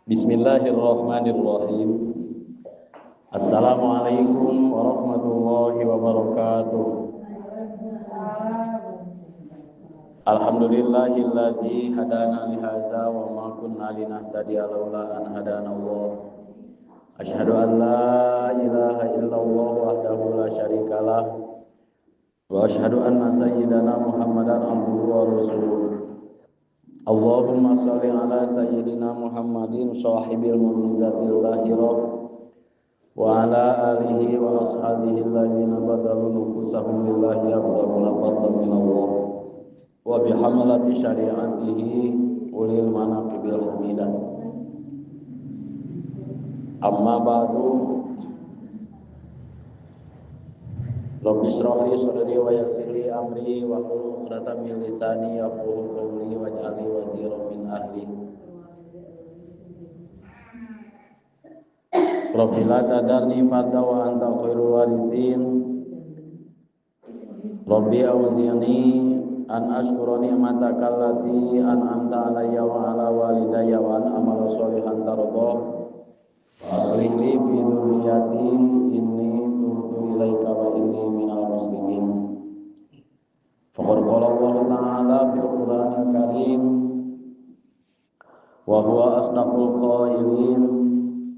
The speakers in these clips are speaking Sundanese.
Bismillahirrahmanirrahim. Assalamualaikum warahmatullahi wabarakatuh. Alhamdulillahilladzi hadana li hadza wa ma kunna linahtadiya laula an hadana Allah. Asyhadu an la ilaha illallah wahdahu la syarikalah wa asyhadu anna sayyidana Muhammadan abduhu wa rasuluh. Allahumma shalli ala sayyidina Muhammadin sahibil mu'jizatil bahirah wa ala alihi wa ashabihi alladziina badalu nufusahum lillahi yabtaguna fadlan minallah wa bihamalati syari'atihi ulil manaqibil hamidah. Amma ba'du. Rabbi shrah li sadri wa yassir li amri wahlul 'uqdatam min lisani yafqahu qawli waj'al li waziran min ahli. Rabbi la tadarni farda wa anta khairul warithin. Rabbi auzi'ni an ashkura ni'mataka allati an'amta alayya wa ala walidayya wa an amala sholihan tardah. Wa aslih li fi dzurriyyati inni tubtu ilaika wa inni minal muslimin. Faqad qala Allah ta'ala fil Qur'anil Karim wa huwa asdaqul qailin.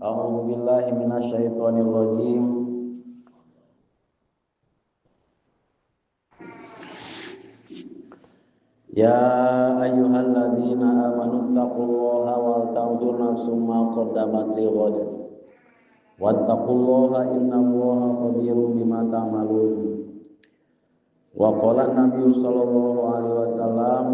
A'udzu billahi minasyaitonir rajim. Ya ayyuhalladzina amanu taqullaha wal tanzur nafsum ma qaddamat lighad. Wattaqullaha innallaha khabirum bima ta'malun. Wa qala an-nabiy sallallahu alaihi wasallam,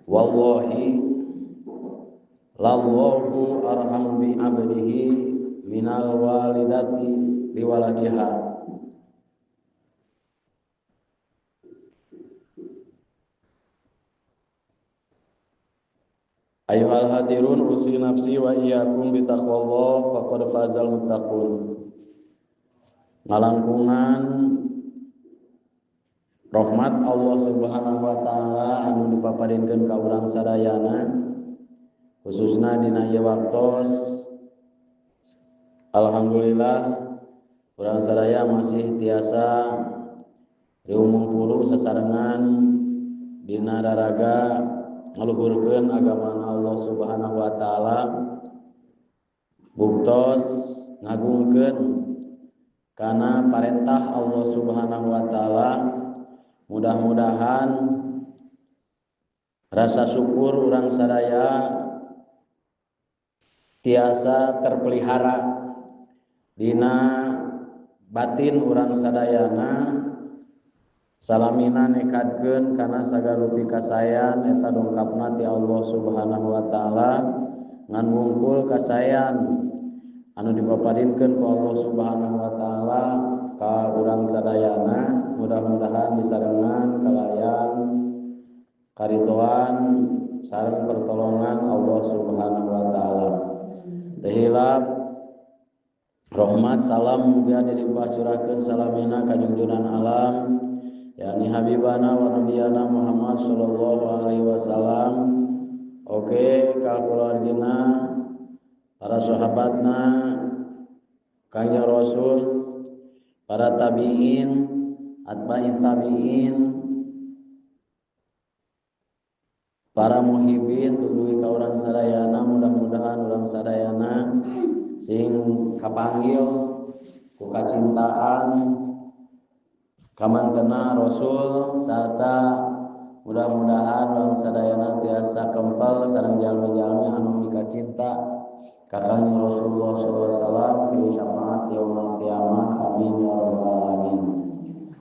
wallahi lallahu arhamu bi 'abdihi minal walidati liwaladiha. Ayuhal hadirun usi nafsi wa iyyakum bi taqwallah faqad fazal muttaqun. Ngalangkungan rahmat Allah Subhanahu wa taala anu dipaparinkeun ka urang sadayana, khususna dina ieu waktos. Alhamdulillah urang sadaya masih tiasa riumung puluh sasarengan dina raraga ngaluhurkeun agama Allah Subhanahu wa taala, buktos ngagungkeun kana parentah Allah Subhanahu wa taala. Mudah-mudahan rasa syukur urang sadaya tiasa terpelihara dina batin urang sadayana, salamina nekadkeun kana sagarupi kasayan eta dongkapna ti Allah Subhanahu wa taala, ngan wungkul kasayan anu dipaparinkeun ku Allah Subhanahu wa taala ka urang sadayana. Mudah-mudahan disarengan kalayan karitoan sareng pertolongan Allah Subhanahu wa taala. Teu hilap rahmat salam mugia dilimpah curahkeun salamina ka junjunan alam, yakni habibana wa nabiyana Muhammad sallallahu alaihi wasallam. Oke, ka keluargina, para sahabatna, Kangjeng Rasul, para tabi'in, atba'in tabi'in, para muhibin, tuluy ka urang sadayana. Mudah-mudahan urang sadayana sing kapanggil ku kacintaan kamantena Rasul, sarta mudah-mudahan urang sadayana tiasa kempel sareng jalmi-jalmi anu mikacinta ka Kangjeng Rasulullah sallallahu alaihi wasallam fi syafaat yaumil qiyamah. Amin ya rabbal alamin.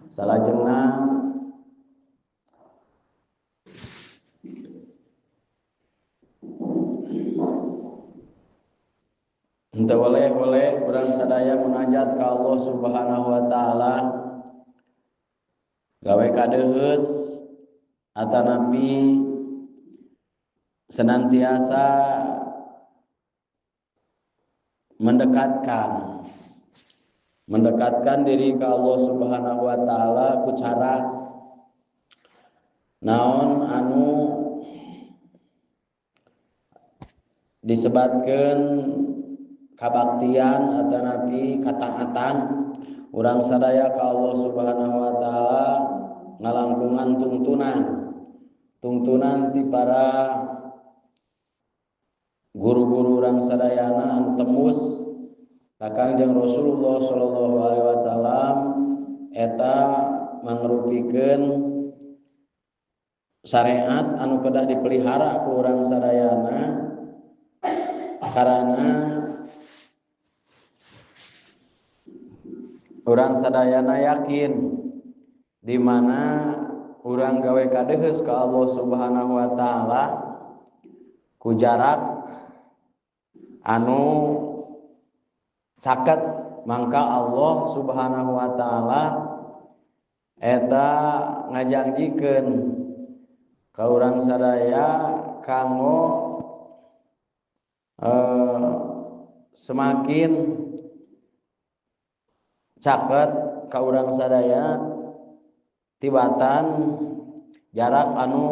Salajengna henteu weleh-weleh urang sadaya munajat ka Allah Subhanahu wa taala, gawe kadeuheus atanapi senantiasa mendekatkan diri ke Allah Subhanahu wa taala ku cara Naon anu disebatkeun kabaktian atanapi kataatan urang sadaya ka Allah Subhanahu wa taala ngalangkungan tungtunan tungtunan ti para guru-guru urang sadayana anu tembus ka Kangjeng Rasulullah sallallahu alaihi wasallam eta mangrupikeun syariat anu kedah dipelihara ku urang sadayana karena urang sadayana yakin di mana urang gawe kadeheus ka Allah Subhanahu wa taala ku jarak anu caket mangka Allah Subhanahu wa taala eta ngajangjikeun ka urang sadaya kanggo semakin caket ka urang sadaya tibatan jarak anu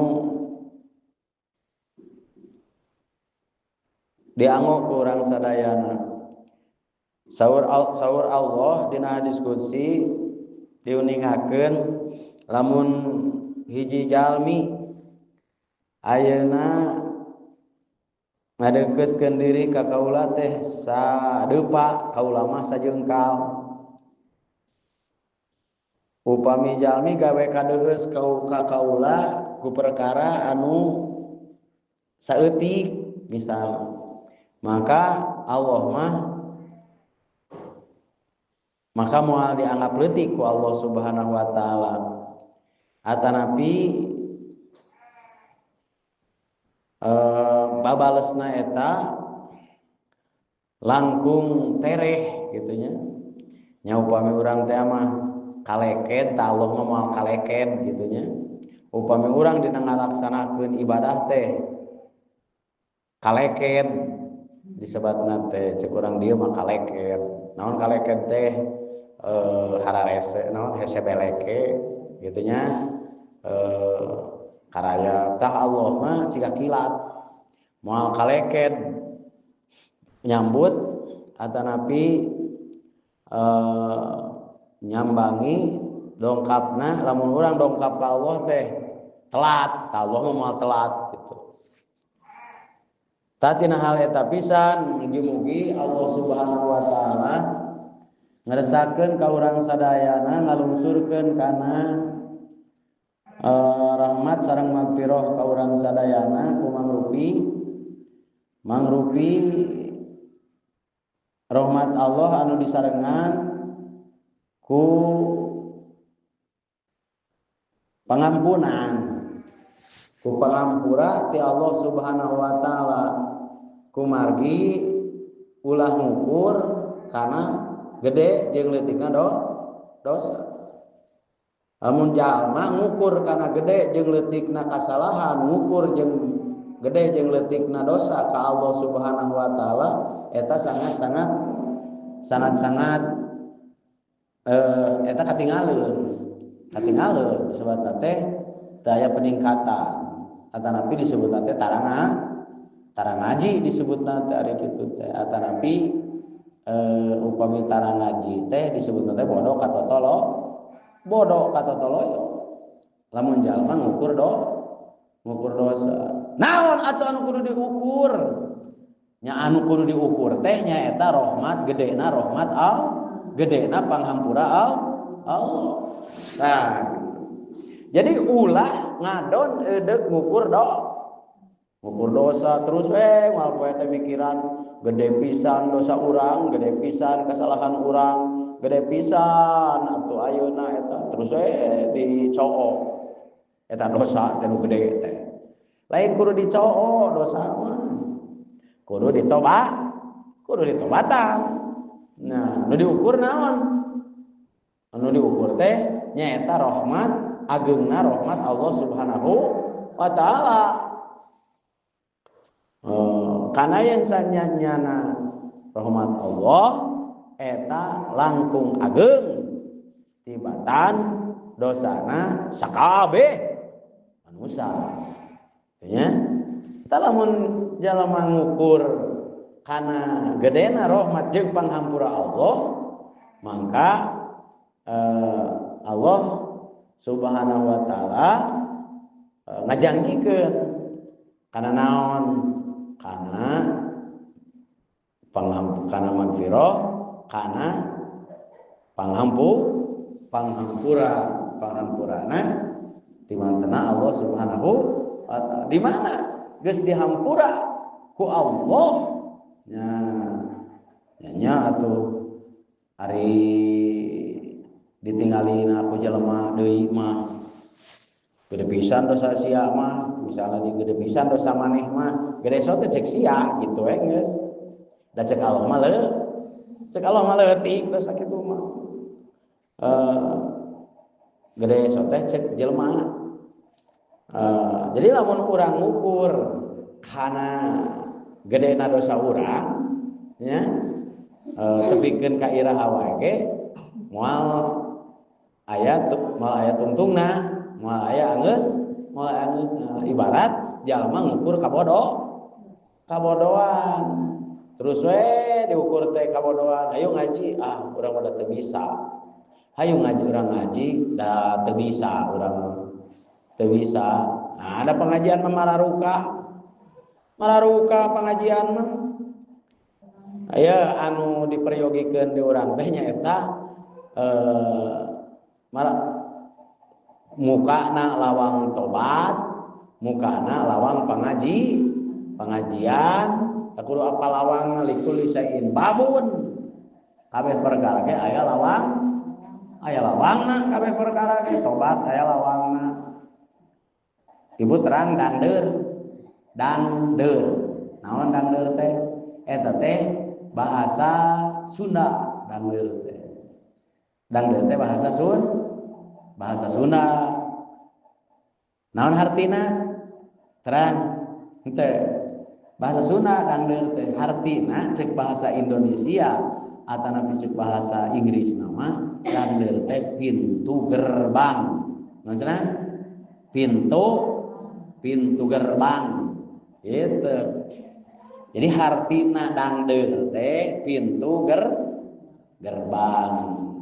dianggo ku urang sadayana. Saur Allah dina hadis qudsi diuningakeun lamun hiji jalmi ayeuna ngadeukeutkeun diri ka kaula teh sadeupa kaula mah sajengkal. Upami jalmi gawe kadeheus ka kaula ku perkara anu saeutik misal, maka Allah mah maka moal dianggap leutik ku Allah Subhanahu wa taala. Atanapi babalesna eta langkung tereh gitu nya. Nya upami urang teh mah kaleket, ta Allah mah moal kaleket gitu nya. Upami urang dina ngalaksanakeun ibadah teh kaleket disebatna teh cek urang dieu mah kaleket. Naon kaleket teh hararese naon hese beleke gitu nya. Karaya tah Allah mah ciga kilat moal kaleket nyambut atanapi nyambangi dongkapna. Lamun urang dongkap ka Allah teh telat, tah Allah mah moal telat gitu. Tatina hal eta pisan mugi-mugi Allah Subhanahu wa taala ngeresakeun ka urang sadayana ngalungsurkeun kana rahmat sareng magfirah ka urang sadayana ku mangrupi rahmat Allah anu disarengan ku pangampunan, ku pangampura ti Allah Subhanahu wa taala kumargi ulah ngukur kana gede jeung leutikna dosa. Lamun jalma ngukur kana gede jeung leutikna kasalahan, ngukur jeung gede jeung leutikna dosa ka Allah Subhanahu wa taala eta sangat-sangat sangat-sangat eta katingaleun. Katingaleun disebutna teh teu aya peningkatan. Atanapi disebutna teh tarang ngaji disebutna teh ari kitu teh. Atanapi upami tarang ngaji teh disebutna teh bodoh katotolo. Bodoh katotoloyo. Lamun jalma ngukur ngukur dosa. Naon atuh anu kudu diukur? Nya anu kudu diukur teh nyaeta rahmat gedena rahmat Allah, gedena panghampura Allah. Nah, jadi ulah ngadon edeuk ngukur ngukur dosa terus moal poe teh mikiran gede pisan dosa urang, gede pisan kesalahan urang, gede pisan atuh ayeuna eta terus dicoo eta dosa teh nu gede teh. Lain kudu dicoo dosa mah, kudu ditobat, kudu ditobatan. Nah, nu diukur naon? Anu diukur teh nyaeta rahmat ageungna rahmat Allah Subhanahu wa taala. Kana yang sanyanyana rahmat Allah eta langkung ageung tibatan dosana sakabeh. Manusia. Nya. Tah lamun jalma ngukur kana gedena rahmat jeung panghampura Allah, mangka Allah Subhanahu wa taala ngajanjikeun kana naon? Kana kana magfirah, kana panghampura, panghampurana di mantena Allah Subhanahu wa taala. Di mana geus dihampura ku Allah nya nya atuh ari ditinggalin aku jelema deui mah gede pisan dosa sia mah, misalnya di gede pisan dosa maneh mah gede sok teh cek sia gitu we geus. Da cek Allah mah leuh, cek Allah mah leutik dosa kitu mah. Gede sok teh cek jelema. Jadi lamun urang ngukur kana gedena dosa urang nya tepikeun ka iraha wae ge moal aya tungtungna, moal aya anggeus, moal anggeus. Ibarat jalma ngukur kabodoan. Terus we diukur teh kabodoan, ayo ngaji, ah urang mah teu bisa. Hayu ngaji urang ngaji da teu bisa urang teu bisa. Nah, ada pengajian mah mararuka. Mararuka pengajian mah. Aya anu diperyogikeun di urang teh nyaeta mukana lawang tobat, mukana lawang pengajian, kudu apa lawang likul isain babun. Kabeh perkara ge aya lawang, aya lawangna kabeh perkara ge tobat aya lawangna. Ibu terang dangdeur. Dangdeur. Naon dangdeur teh? Eta teh bahasa Sunda dangdeur teh. Dangdeur teh bahasa bahasa Sunda. Naon hartina? Terang henteu. Bahasa Sunda dangdeur teh hartina cek bahasa Indonesia atanapi cek bahasa Inggris nama dangdeur teh pintu gerbang. Naon cenah? Pintu gerbang. Gitu. Jadi hartina dangdeur teh pintu gerbang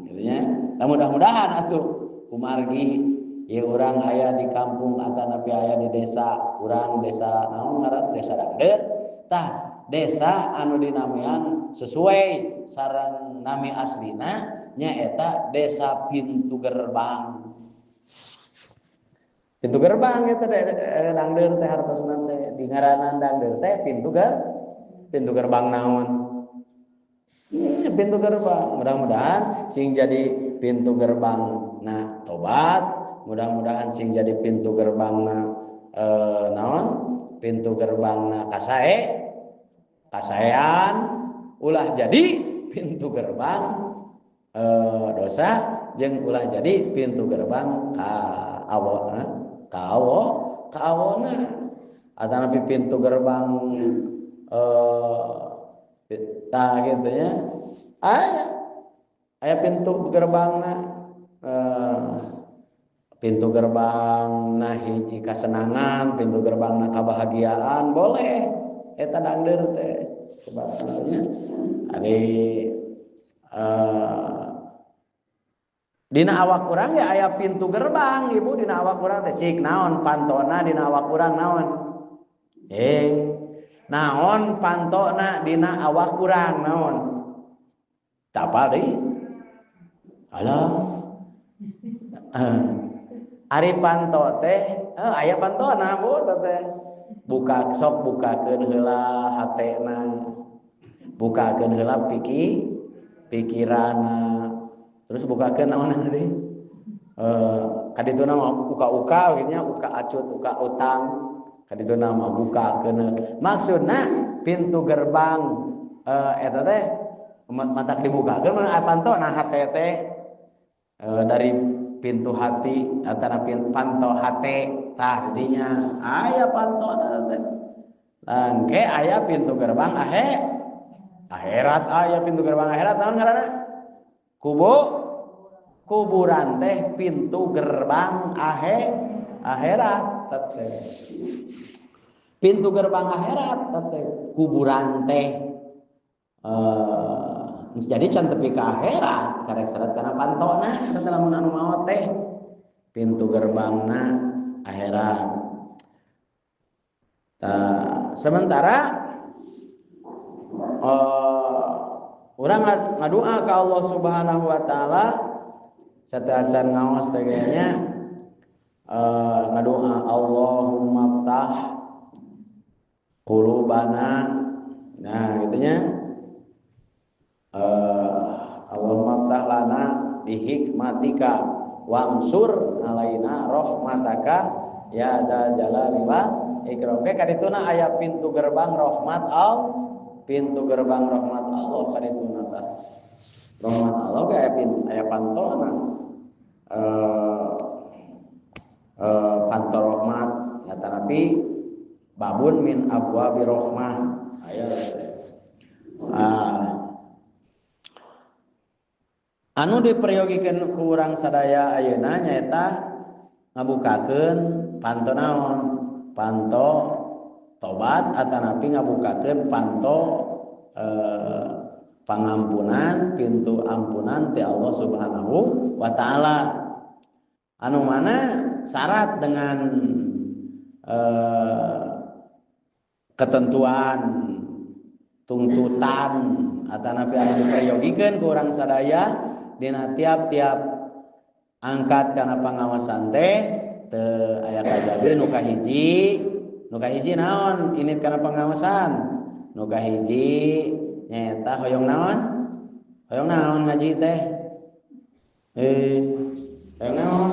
gitu nya. Nah, mudah-mudahan atuh kumargi ieu urang aya di kampung atanapi aya di desa, urang desa naon ngaran desa Dangdeur. Tah desa anu dinamian sesuai sareng nami aslina nyaeta desa pintu gerbang. Pintu gerbang eta dangdeur teh hartosna teh di ngaranan dangdeur teh pintu gerbang naon? Pintu gerbang. Mudah-mudahan sing jadi pintu gerbang na tobat, mudah-mudahan sing jadi pintu gerbang na naon? Pintu gerbang na kasaean, ulah jadi pintu gerbang dosa jeung ulah jadi pintu gerbang ka awona. Kaawona atanapi pintu gerbang tah gitu nya. Aya pintu gerbangna pintu gerbangna hiji kasenangan, pintu gerbangna kabahagiaan boleh eta dangdeur teh sebabnya. Ari dina awak urang ya aya pintu gerbang ibu dina awak urang teh cik naon pantona dina awak urang naon? Naon pantona dina awak urang naon? Tapal deui. Alah. Ari panto teh aya pantona bu teh. Buka sok bukakeun heula hatena. Bukakeun heula pikiranna. Terus bukakeun naon deui? Kadituna mah uka-uka gitu nya, uka acut, uka utang. Kadituna mah bukakeun. Maksudna pintu gerbang eta teh matak dibukakeun mun aya pantona hate teh dari pintu hati atana panto hate tah dinya aya pantona teh. Langke aya pintu gerbang akhirat, aya pintu gerbang akhirat naon ngaranna? Kuburan teh pintu gerbang Akhirat teh. Pintu gerbang akhirat teh kuburan teh. Jadi can tepi ka akhirat karek syarat kana pantona eta lamun anu maot teh pintu gerbangna akhirat. Sementara urang ngadua ka Allah Subhanahu wa taala sateuacan ngaos teh nya ngadua Allahumma ftah qulubana. Nah gitu nya. Allahumma ftah lana bihikmatika wangsur alaina rahmataka ya dzal jalali wal ikram. Kadituna aya pintu gerbang rahmat Allah, pintu gerbang rahmat Allah kadituna tah. Rahmat Allah ge aya pintu, aya pantona. Panto rahmat nyata napi babun min abwabi rahmah aya. Anu diperyogikeun ku urang sadaya ayeuna nyaeta ngabukakeun panto naon? Panto tobat atanapi ngabukakeun panto pangampunan, pintu ampunan ti Allah Subhanahu wa taala. Anu mana syarat dengan ketentuan tuntutan atanapi anu diperyogikeun ku urang sadaya dina tiap-tiap angkat kana pangawasan teh teu aya kajabi nu kahiji naon ini kana pangawasan nu kahiji nyaeta hoyong naon ngaji teh hoyong naon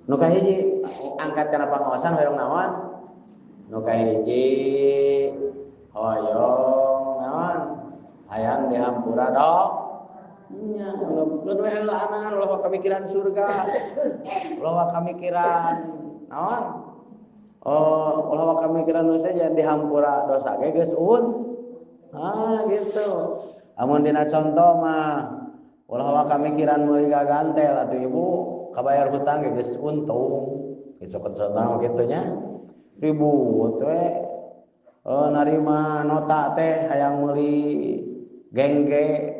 nu kahiji angkat kana pangawasan hoyong naon nu kahiji hoyong naon hayang dihampura dok nya ulah we anak ulah kamikiran surga ulah kamikiran naon oh ulah kamikiran dosa jadi dihampura dosa ge geus un gitu amun dina contoh mah ulah kamikiran meuli gagantel atuh ibu kabayar hutang ge geus untung geus contoh mah kitu nya ribut we narima nota teh hayang meuli gengge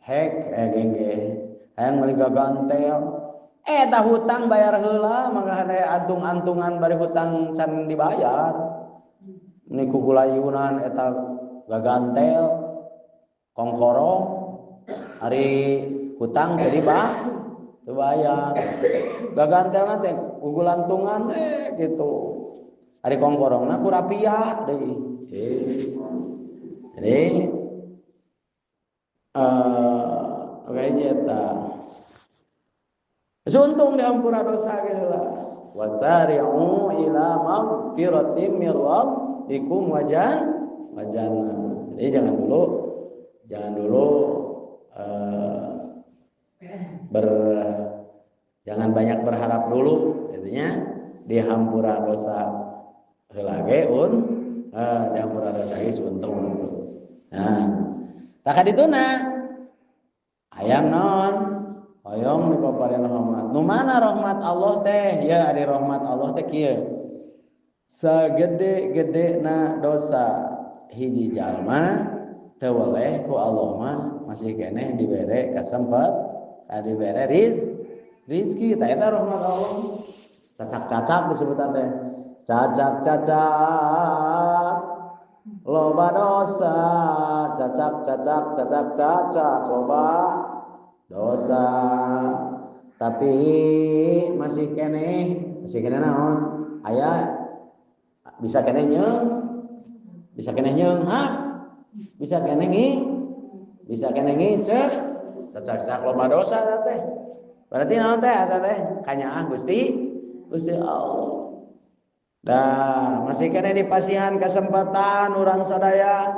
hek gengge hayang meuli gagantel tah hutang bayar heula mangga antung-antungan bari hutang can dibayar niku kulayunan eta gagantel kongkorong ari hutang teu dibayar gagantelna teh gugulantungan gitu ari kongkorongna ku rapia deui jadi eta untung diampura dosa ge heula wasari'u ila magfiratin mir rabbikum wajannah. Jadi jangan dulu jangan banyak berharap dulu intinya dihampura dosa heula ge dihampura dosa ge untung gitu. Nah, tah kadituna hayang naon hoyong dipaparin rahmat. Nu mana rahmat Allah teh? Ya ari rahmat Allah teh kieu. Sagede-gedena dosa hiji jalma teu weleh ku Allah mah masih keneh dibere kasempat, dibere rizki. Tah eta rahmat Allah. Cacak-cacak disebutan teh. Cacak-cacak loba dosa, cacak-cacak cacak-cacak loba dosa. Tapi masih keneh naon? Aya bisa keneh nyeung, bisa keneh nyeunghak, bisa keneh ngi, bisa keneh ngiceup, cacak-cacak loba dosa teh. Berarti naon teh eta teh? Kanyaah Gusti Allah. Dah, masih keneh dipasihan kesempatan urang sadaya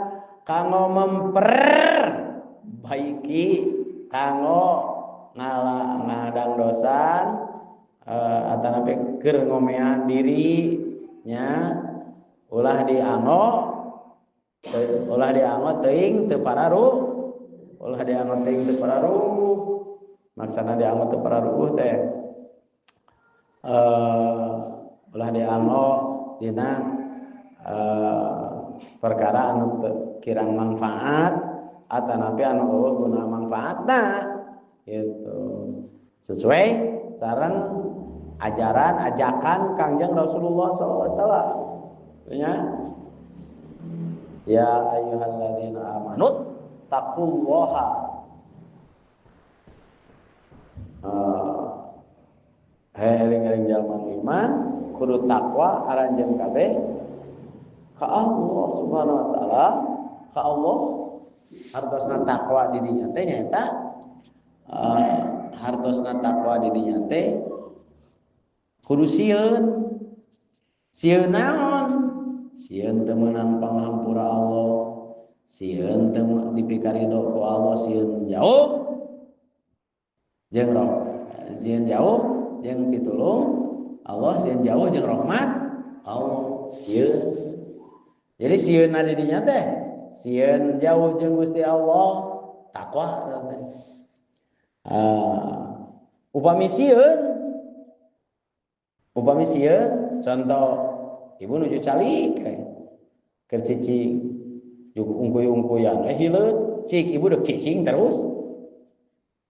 kanggo memperbaiki, kanggo ngadang dosan atanapi keur ngomean diri nya ulah diango teuing teu pararuh, ulah diango teuing teu pararuh. Maksana diango teu pararuh teh dina perkara anu kirang manfaat atanapi anu eueuh guna manfaatna gitu. Sesuai sareng ajaran ajakan Kangjeng Rasulullah sallallahu alaihi wasallam. Ya. Ya ayyuhalladzina amanu taqullaha. Hei eling-eling jalma iman kudu takwa aranjeun kabeh ka Allah Subhanahu wa taala, ka Allah hartosna takwa di dinya teh nyaeta hartosna takwa di dinya teh kudu sieun. Sieun naon? Sieun teu meunang panghampura Allah, sieun teu dipikarido ku Allah, sieun jauh jeung roh, sieun jauh jeung pitulung Allah, sieun jauh jeung rahmat Allah, sieun. Jadi sieunna di dinya teh sieun jauh jeung Gusti Allah, takwa teh. Upami sieun contoh ibu nuju calik keur cicing ungkuy-ungkuyan hileut cik ibu deuk cicing terus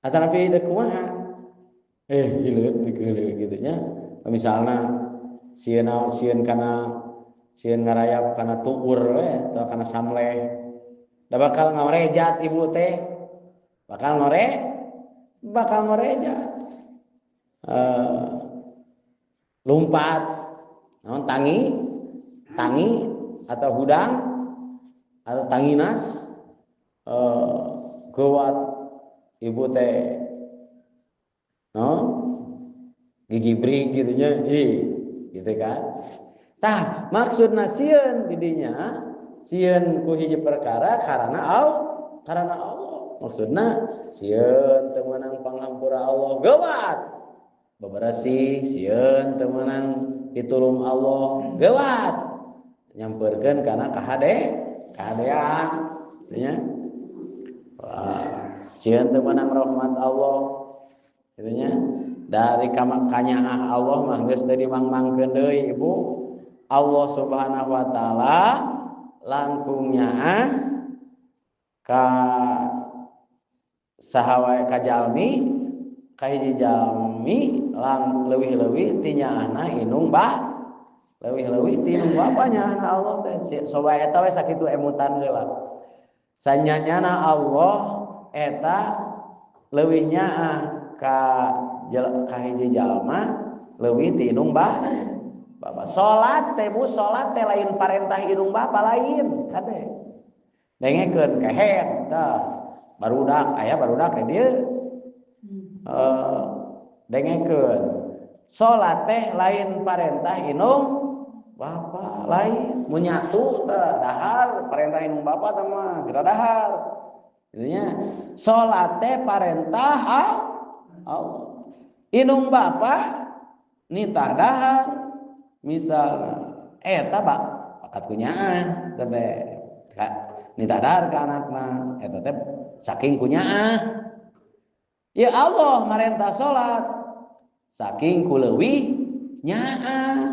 atanapi deuk kumaha hileut dikeuleuh kitu nya. Misalna sieun kana sieun ngarayap kana tuur we atau kana samleh da bakal ngarejat ibu teh, bakal ngorejat lompat naon tangi atau hudang atau tanginas geuwat ibu teh naon gigibrik gitu nya, gitu kan. Tah maksudna sieun di dinya sieun ku hiji perkara karena Allah. Maksudna sieun teu meunang panghampura Allah geuwat beberesih, sieun teu meunang pitulung Allah geuwat nyamperkeun kana kahadean nya. Sieun teu meunang rahmat Allah kitu nya. Dari kanyaah Allah mah geus teu dimangmangkeun deui ibu. Allah Subhanahu wa taala langkung nyaah ka saha wae ka jalmi, ka hiji jalmi lang leuwih-leuwih ti nyaahna indung bah, leuwih-leuwih ti indung bapa nyaahna Allah teh. Soba eta we sakitu emutan heula. Sanyanyana Allah eta leuwih nyaah ka hiji jalma leuwih ti indung bah. Bapak salat teh bu, salat teh lain parentah indung bapa lain kade. Dengekeun kehed tah barudak aya barudak di dieu. Dengekeun. Salat teh lain parentah indung bapa lain, mun nyatu teh dahar parentah indung bapa teh mah geura dahar. Kitu nya. Salat teh parentah Allah. Indung bapa nitah dahar. Misalnya eta bak bakat kunyaah teh nitah dahar ka anakna eta teh saking kunyaah. Ya Allah marentah salat saking kuleuwih nyaah.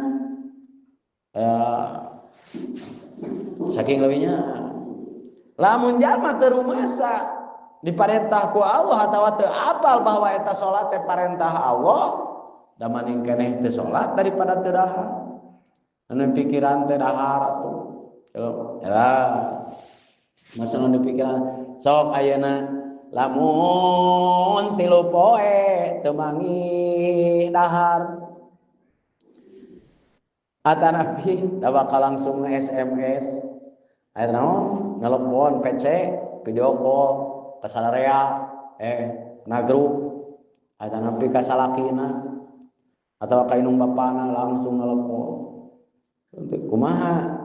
Saking leuwih nyaah. Lamun jalma teu rumasa diparentah ku Allah atawa teu apal bahwa eta salat teh parentah Allah, da maning keneh teu salat daripada teu dahar. Anu pikiran teh dahar atuh. Kalau eta masalah nu pikiran sok ayeuna lamun tilu poe teu manggih dahar. Atanapi da bakal langsung nge-SMS. Aya naon? Nelepon PC, video call ka sararea, na grup. Atanapi ka salakina atawa ka indung bapana langsung nelepon. Kumaha?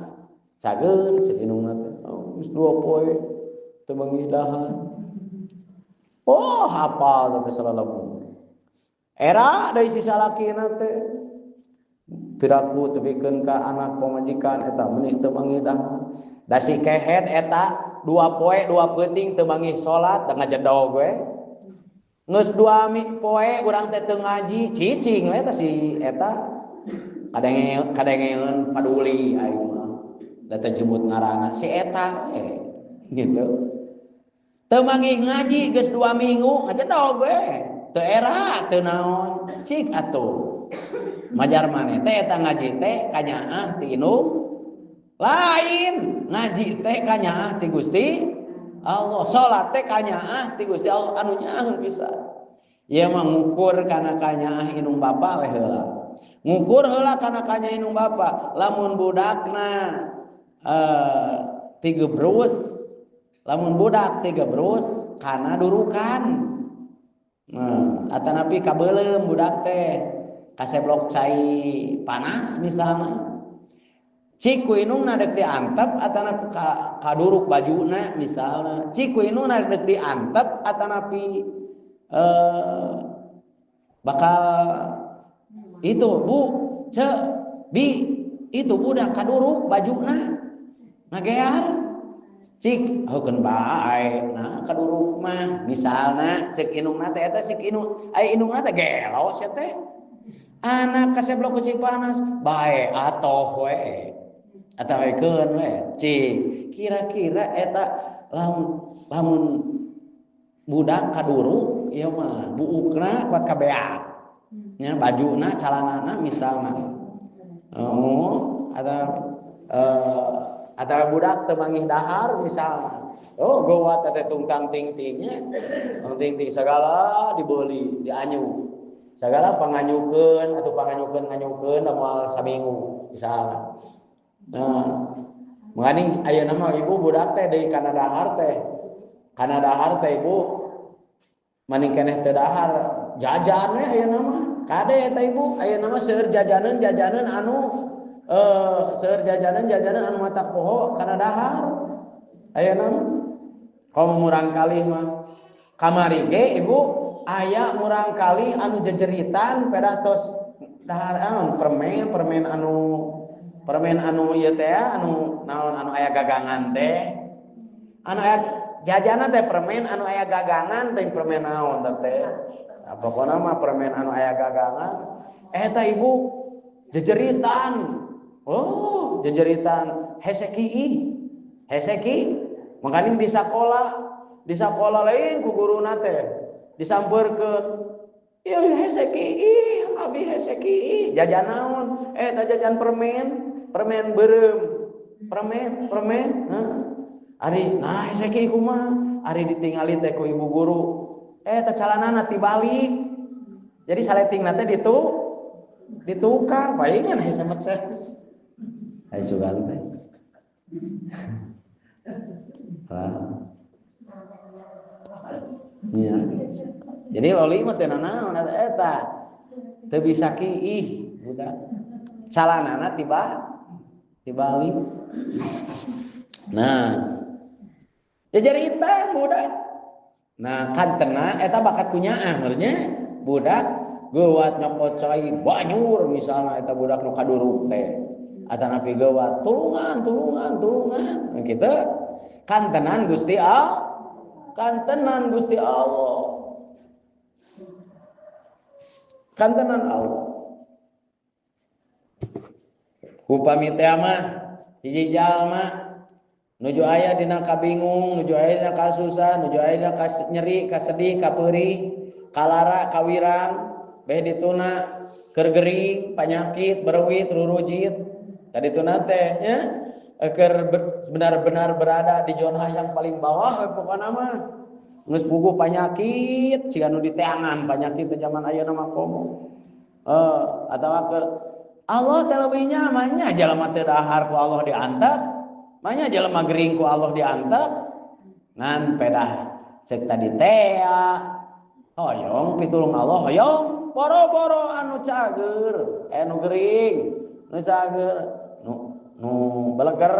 Cageun cek indungna teh. Oh, geus 2 poe teu manggih dahar. Oh, hafal teh salalemu. Era deui si salakina teh. Piraku tebikeun ka anak pamajikan eta meuni teu manggih dahar. Da si kehed eta 2 poe 2 peuting teu manggih salat da ngajedog we. Geus 2 poe urang teh teu ngaji, cicing we eta si eta. Kadengeun paduli aing mah. Da teu jebut ngaranna si eta we gitu. Teu manggih ngaji geus 2 minggu ngajedog we. Teu era teu naon. Cik atuh. Majar maneh teh eta ngaji teh kanyaah ti indung lain, ngaji teh kanyaah ti Gusti Allah, salat teh kanyaah ti Gusti Allah anu nyaahun pisan. Ieu mah ngukur kana kanyaah indung bapa we heula. Ngukur heula kana kanyaah indung bapa, lamun budakna tigebrus, lamun budak tigebrus kana durukan. Nah, atanapi kabeuleum budak teh kaseblok cai panas misalna. Cik ku indungna deuk diantep atanapi kaduruk bajuna misalna. Cik ku indungna deuk diantep atanapi bakal itu bu ce bi itu budak kaduruk bajuna ngagear cik heukeun bae nah kaduruk mah misalna cek indungna teh eta cik indung ai indungna teh gelo sia teh anak kaseblok ku cik panas bae atoh we atawekeun we cik kira-kira eta lamun budak kaduruk ieu mah buukna kuat kabeak nya bajuna calanana misalna oh atau budak teu manggih dahar misalna oh gowat teh tungtang ting-tingnya ting-ting sagala dibeuli dianyu sagala panganyukeun atau panganyukeun nganyukeun moal saminggu misalna. Nah, mangani ayeuna mah ibu budak teh deui kana dahar teh. Kana dahar teh ibu maning keneh teu dahar jajan we ayeuna mah. Kade eta ibu ayeuna mah seueur jajanan-jajanan anu seueur jajanan-jajanan anu mata poho kana dahar. Ayeuna mah komo murangkalih mah. Kamari ge ibu aya murangkalih anu jejeritan pedah tos dahar anu permen anu ieu teh anu naon anu aya gagangan teh anu aya jajanan teh permen anu aya gagangan teh permen naon teh nah, pokona mah permen anu aya gagangan eta ibu jejeritan oh jejeritan heseki ih heseki mangkaning di sakola lain ku guruna teh disampeurkeun ieu heseki ih abi heseki ih jajan naon eta jajan permen beureum permen heuh ari nah heseki kumaha ari ditingali teh ku ibu guru eta calanana tibalik jadi saletingna teh di tukang palingan hese mah teh ai sugan teh nya jadi loli mah teh nanaon eta teu bisa kiih budak calanana tibalik. Nah jajaritan budak. Nah kantenan eta bakat kunyaah meureunnya budak geuwat nyokot cai banyur misalna eta budak nu kaduruk teh atanapi geuwat tulungan nah kitu kantenan Gusti Allah kantenan Gusti Allah kantenan Allah. Upami teh mah hiji jalma nuju aya dina kabingung, nuju aya dina kasusah, nuju aya dina nyeri, kasedih, kapeurih, kalara, kawirang, beh dituna keur gering, panyakit, berewit, rurujit. Tadi tuna teh nya keur benar-benar berada di zona yang paling bawah pokona mah. Geus puguh panyakit, siga nu diteangan panyakit teh zaman ayeuna mah komo. Atawa keur Allah teh leuwih nyamannya jalma teu dahar ku Allah diantep, manya jalma gering ku Allah diantep. Ngan pedah cek tadi teh hoyong pitulung Allah hoyong boro-boro anu cager, anu gering, nu cager, nu beleger,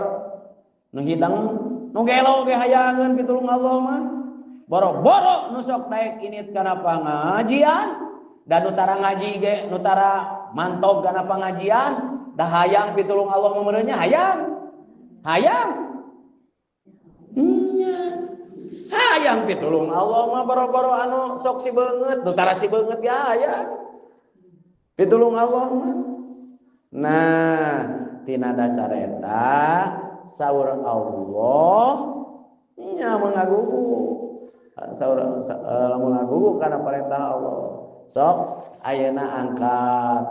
nu hidang, nu gelo ge hayangeun pitulung Allah mah. Boro-boro nu sok daek init kana pangajian dan nu tara ngaji ge nu tara mantog kana pangajian dah hayang pitulung Allah meureunnya hayang. Hayang. Nya. Hayang pitulung Allah mah boro-boro anu sok si beungeut nu tara si beungeut ge hayang. Pitulung Allah mah. Nah, tina dasar eta saur Allah nya mengagugu. Saur lamun ngagugu kana perintah Allah. Sok ayeuna angkat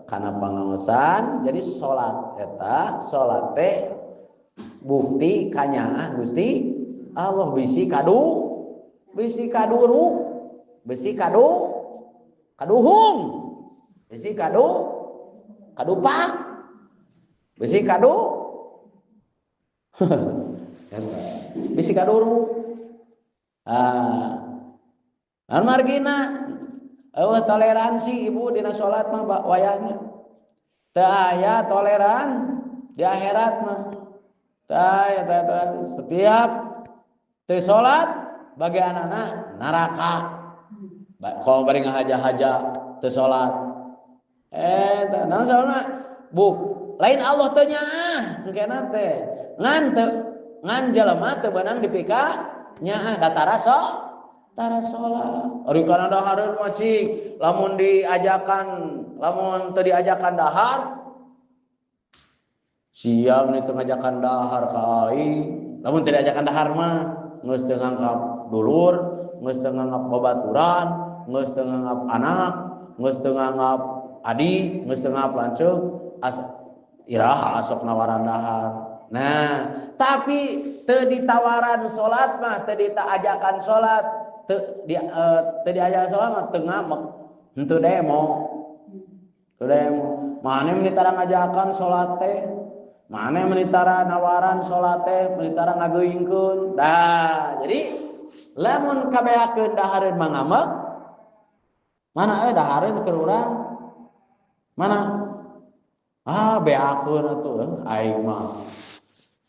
kana pangaosan. Jadi salat eta salat teh bukti kanyaah Gusti Allah bisi kadu bisi kaduru bisi kadu kaduhung bisi kadu kadupak bisi kadu bisi kaduru ah margina eueuh toleransi ibu dina salat mah wayahna teu aya toleran di akhirat mah teu aya toleransi. Setiap teu salat bagianana neraka. Kalau bari ngahaja-haja teu salat eta naon saurna buk lain Allah teu nyaah engkena teh ngan teu ngan jelema teu beunang dipika nyaah da tara so tara salat. Ari kana dahareun mah cik lamun diajakan lamun teu diajakan dahar siap nih teu ngajakan dahar ka aing lamun teu diajakan dahar mah geus teu nganggap dulur geus teu nganggap babaturan geus teu nganggap anak geus teu nganggap adi geus teu nganggap lanceuk iraha sok nawaran dahar. Nah tapi teu ditawaran salat mah teu diajakan salat teu diajakan salat mah teu ngamek henteu demo teu demo mane meni tara ngajakan salat teh mane meni tara nawaran salat teh meni tara ngageuingkeun. Tah jadi lamun kabeakeun dahareun mah ngamek mana dahareun keur urang mana ah beakeun atuh aing mah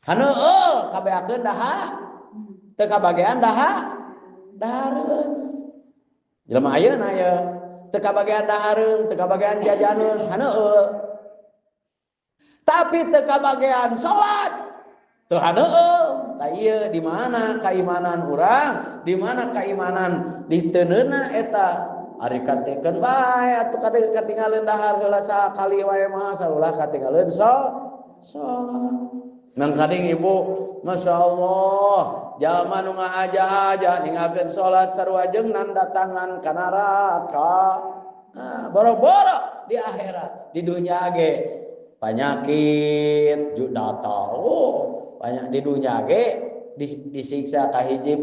haneul kabeakeun daha teu kabagean daha dahareun jelema ayeuna ye teu kabagean dahareun teu kabagean jajaneun haneul tapi teu kabagean salat teu haneul. Tah ieu di mana kaimanan urang di mana kaimanan diteunena eta ari katekeun bae atuh katingaleun dahar heula sakali wae mah saulah katingaleun salat. Nang kading ibu Masya Allah jalma nu ngahaja-haja ninggalkeun salat sarua jeung nandatangan ka neraka. Nah, boro-boro di akhirat di dunya ge penyakit datang banyak di dunya ge disiksa kahiji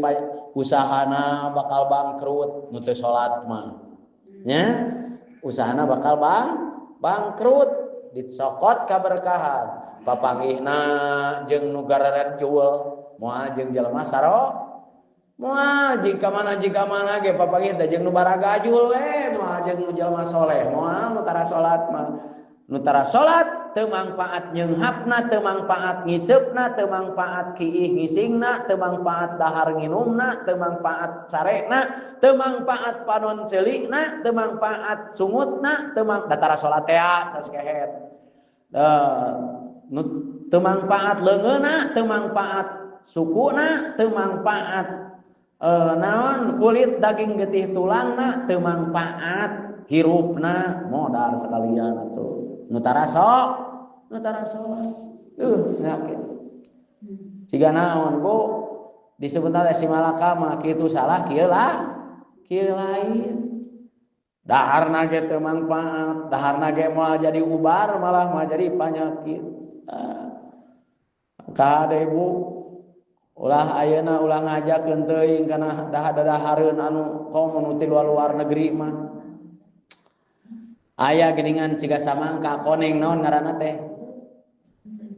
usahana bakal bangkrut nu teu salat mah nya usahana bakal bangkrut dicokot kaberkahan papanggihna jeung nu gararen cueul moal jeung jelema saro moal jeung ka mana ge papanggih teh jeung nu baragajul we moal jeung nu jelema soleh moal nu tara salat mah nu tara salat teu mangpaat nyeunghapna teu mangpaat ngiceupna teu mangpaat kiih ngisingna teu mangpaat dahar nginumna teu mangpaat sarena teu mangpaat panon ceulikna teu mangpaat sungutna teu mang da tara salat teh saskehet teu mangpaat leungeunna teu mangpaat sukuna teu mangpaat naon kulit daging getih tulangna teu mangpaat hirupna modar sekalian atuh nu tara sok nu tara salat ngakit siga naon Bu disebutna teh si malaka mah kitu salah kieu lah kieu lain daharna ge teu mangpaat daharna ge moal jadi ubar malah moal jadi panyakit. Kade ibu ulah ayeuna ulah ngajakeun teuing kana dahar-dahareun anu komo nu ti luar negeri mah aya geuningan ciga samangka koneng naon ngaranna teh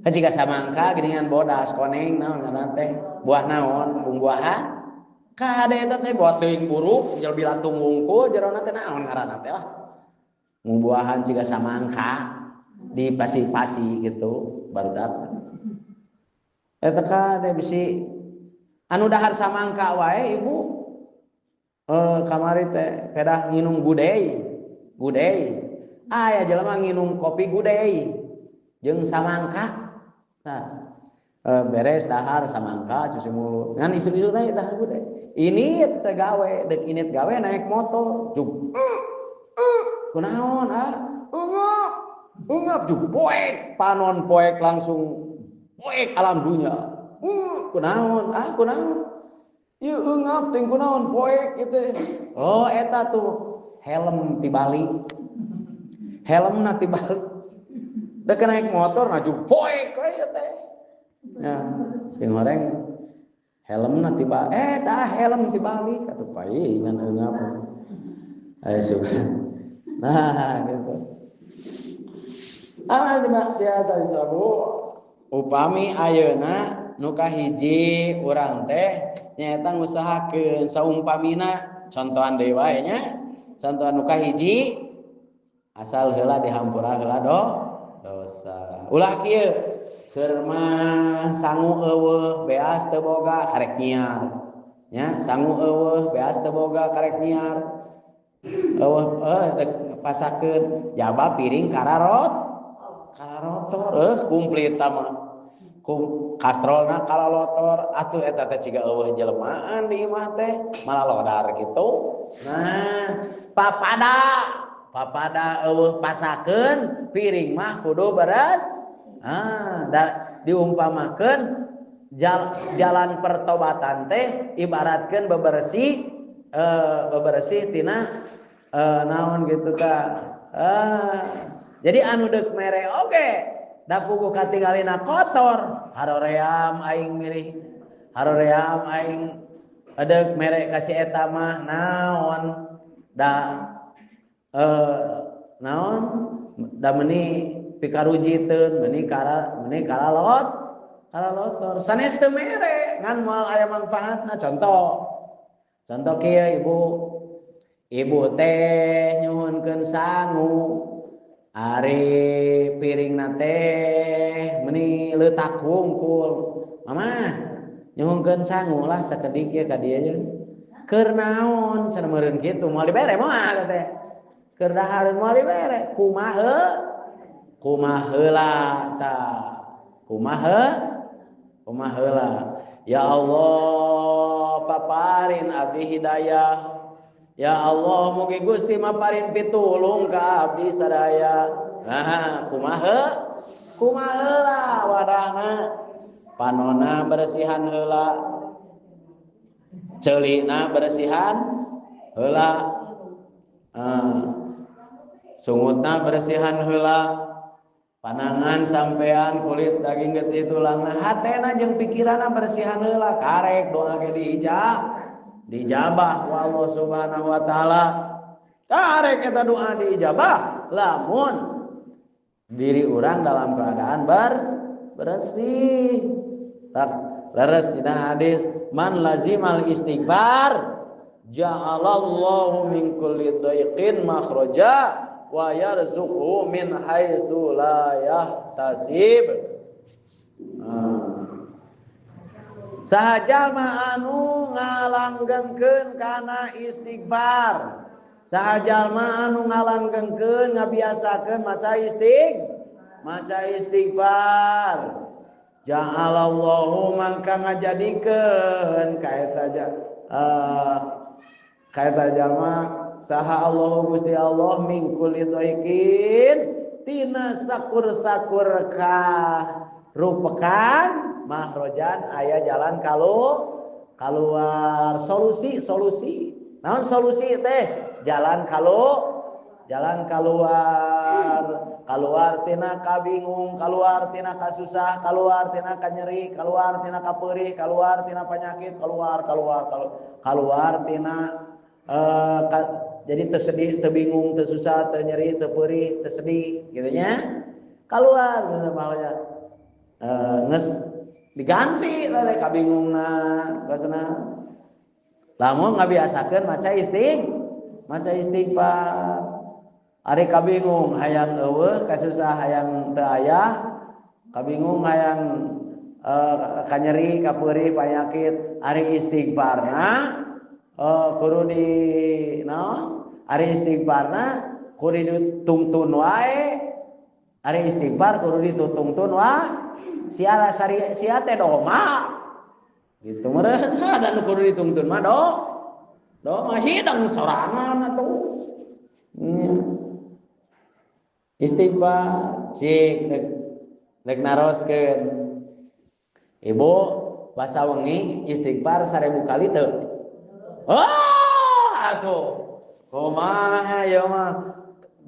ciga samangka geuningan bodas koneng naon ngaranna teh buah naon bumbuahan kade eta teh buah teuing buruk jel bilatung wungkul jerona teh naon ngaranna teh lah buahan ciga samangka di pasi-pasi gitu baru datang eta kade bisi anu dahar samangka wae ibu kamari teh pedah nginum gudei gudei aya jelema nginum kopi gudei jeung samangka nah beres dahar samangka cuci mulut ngan isu-isu teh dahar gudei ini teh gawe deuk init gawe naik motor jug kunaon ah Eungap. Eungap ju poek, panon poek langsung poek alam dunya. Kunaon? Ah, kunaon? Ieu eungap teh kunaon poek kitu. Oh, eta tuh helm tibalik. Helmna tibalik. Dek naik motor ngaju poek we teh. Ya, sing horeng helmna tiba tah helm tibalik atuh paingan eungap. Ayo suka. Nah, gitu. Amal di maksiat sabu upami ayeuna nu kahiji urang teh nyaeta ngusahakeun saumpamina contohan deui wae nya. Contohan nu kahiji asal heula dihampura heula dosa. Ulah kieu keur mah sangu eueuh beas teu boga karek nyiar. Nya sangu eueuh beas teu boga karek nyiar. Eueuh pasakeun jaba piring kararot karalotor komplit mah. Kastrolna karalotor atuh eta teh ciga eueuh jelmaan di imah teh malah lodar gitu. Nah, papada eueuh pasakeun piring mah kudu beres. Ah, diumpamakeun jalan pertobatan teh ibaratkeun bebersih bebersih tina naon gitu ta. Jadi anu deuk mere oge da puguh katingalina kotor, haroream aing milih, haroream aing deuk mere ka si eta mah naon da naon da meuni pikarujiteun meuni karalot karalotor sanes teu mere ngan moal aya mangfaatna. Contoh kieu ibu teh nyuhunkeun sangu ari piringna teh meuni leutak wungkul. Mama nyuhunkeun sangu lah sakedik ieu ka dieu jeung keur naon cenah meureun kitu moal dibere moal teh keur dahareun moal dibere kumaha kumaha heula tah kumaha kumaha heula ya Allah paparin abdi hidayah. Ya Allah mugi Gusti maparin pitulung ka abdi sadaya. Nah, kumaha? Kumaha heula wadahna? Panona bersihan heula. Ceulina bersihan heula. Sungutna bersihan heula. Panangan sampean kulit daging getih tulangna hatena jeung pikiranna bersihan heula. Karek doa ge diijab. Dijabah wa Allah Subhanahu wa taala. Karek eta doa diijabah lamun diri urang dalam keadaan bersih. Tak leres dina hadis man lazimal istighfar ja'alallahu min kulli dhaiqin makhraja wa yarzuqhu min haitsu la yahtasib. Saha jalma anu ngalanggengkeun kana istighfar. Saha jalma anu ngalanggengkeun ngabiasakeun maca istighfar. Ja'alallahu mangka ngajadikeun ka eta jalma saha Allahu Gusti Allah min kulli dhaiqin tina sakur-sakur ka rupekan mahrojan aya jalan keluar solusi naon solusi teh jalan keluar tina kabingung, keluar tina kasusah, keluar tina kanyeri, keluar tina kapeurih, keluar tina penyakit, keluar tina jadi tersedih, terbingung, tersusah, ternyeri, terperih, tersedih gitu nya keluar maksudnya nges diganti teh kabingungna basna lamun ngabiasakeun maca istighfar. Ari kabingung hayang eueuh kasusah hayang teu aya kabingung hayang kanyeri kapeurih panyakit ari istighfarna kudu di naon ari istighfarna kudu ditungtun wae ari istighfar kudu ditungtun wae sia sia teh doma gitu meureun ada nu kudu ditungtun mah doma hidang sorangan atuh. Istighfar cik nek naroskeun. Ibu basa wengi istighfar 1000 kali teu? Ah atuh. Kumaha ieu mah?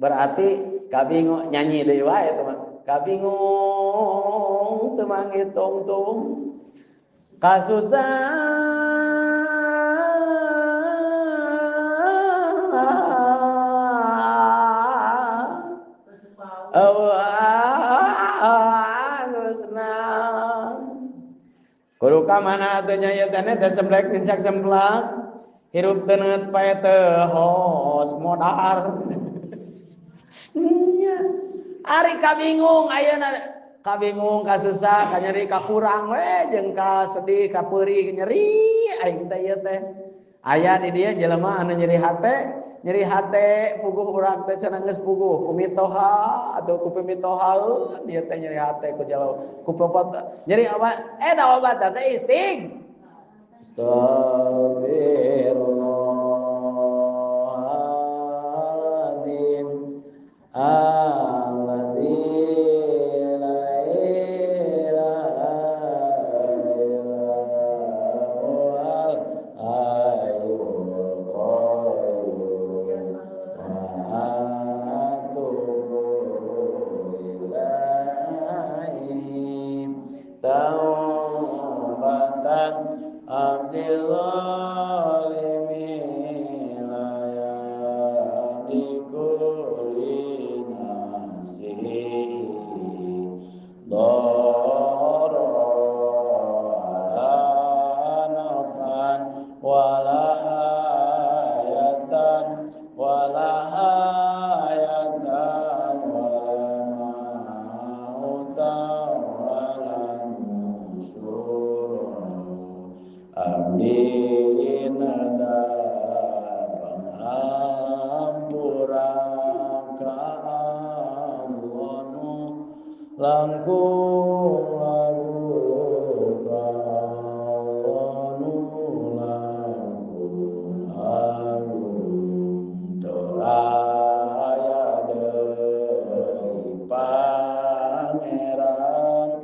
Berarti kabingung nyanyi deui wae teh mah. Kabingung teu mangitungtung. Kasusahan kudu ka mana atuh nya ieu teh teh semblek nincak semplak hirup teu neut pae teu hos modar nya ari kabingung ayeuna kabingung kasusah kanyeri kakurang we jeung ka sedih ka peurih nyeri aing teh ieu teh aya di dieu jelema anu nyeri hate puguh urang teh cenah geus puguh ku mitoha atau ku pimitohaeun ieu teh nyeri hate ku jalo ku popot nyeri apa eta obat teh istig astagfirullahaladzim alladzi la ilaha illa huwal hayyul qayyum wa atubu ilaihi taubatan abdil zalimin la yamliku li nafsihi darra wala naf'an wala hayatan wala hayatan wala mautan wala nusyur. Abdi nada pangampura ka Allah nu langkung lagu ka Allah nu langkung agung teu aya deui pangeran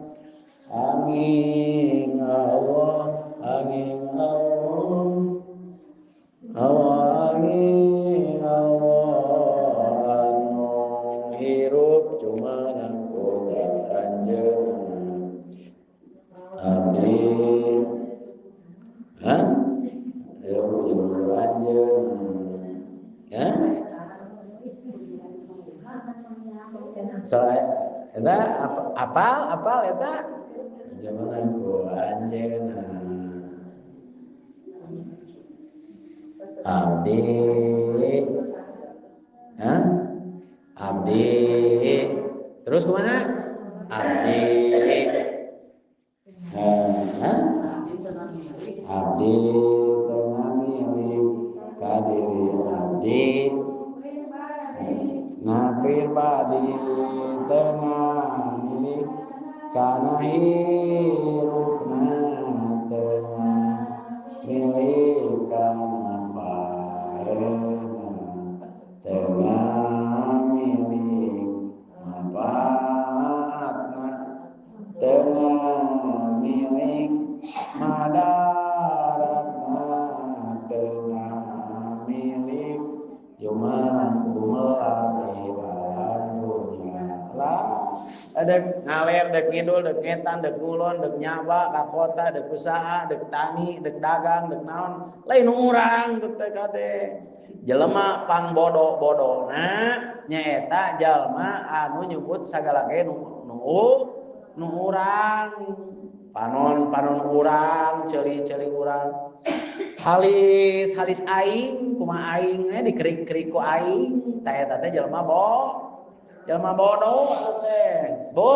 angin Allah angin Allah angin Allah anu hirup jumanang kudat anjeunna abdi ha hirup jumanang anjeunna ha soal eta apal eta jumanang ku anjeunna abdi ha abdi terus kumaha abdi ha abdi tengah milik ka diri abdi na pribadi tengah milik kana hirupna tengah milik kana paehna tengah milik manfaatna tengah milik madaratna tengah milik jumanang kumelalui alam dunya lah dek ngaler dek ngidul dek ngetan dek ngulon dek nyaba ka kota dek usaha dek tani dek dagang dek naon lain urang teh kade jelema pangbodo-bodona nyaeta jalma anu nyebut sagala ge nu nu urang panon-panon urang ceuli-ceuli urang halis-halis aing kumaha aing we dikerik-kerik ku aing tah eta teh jelema jelema bodoh teh. Bu,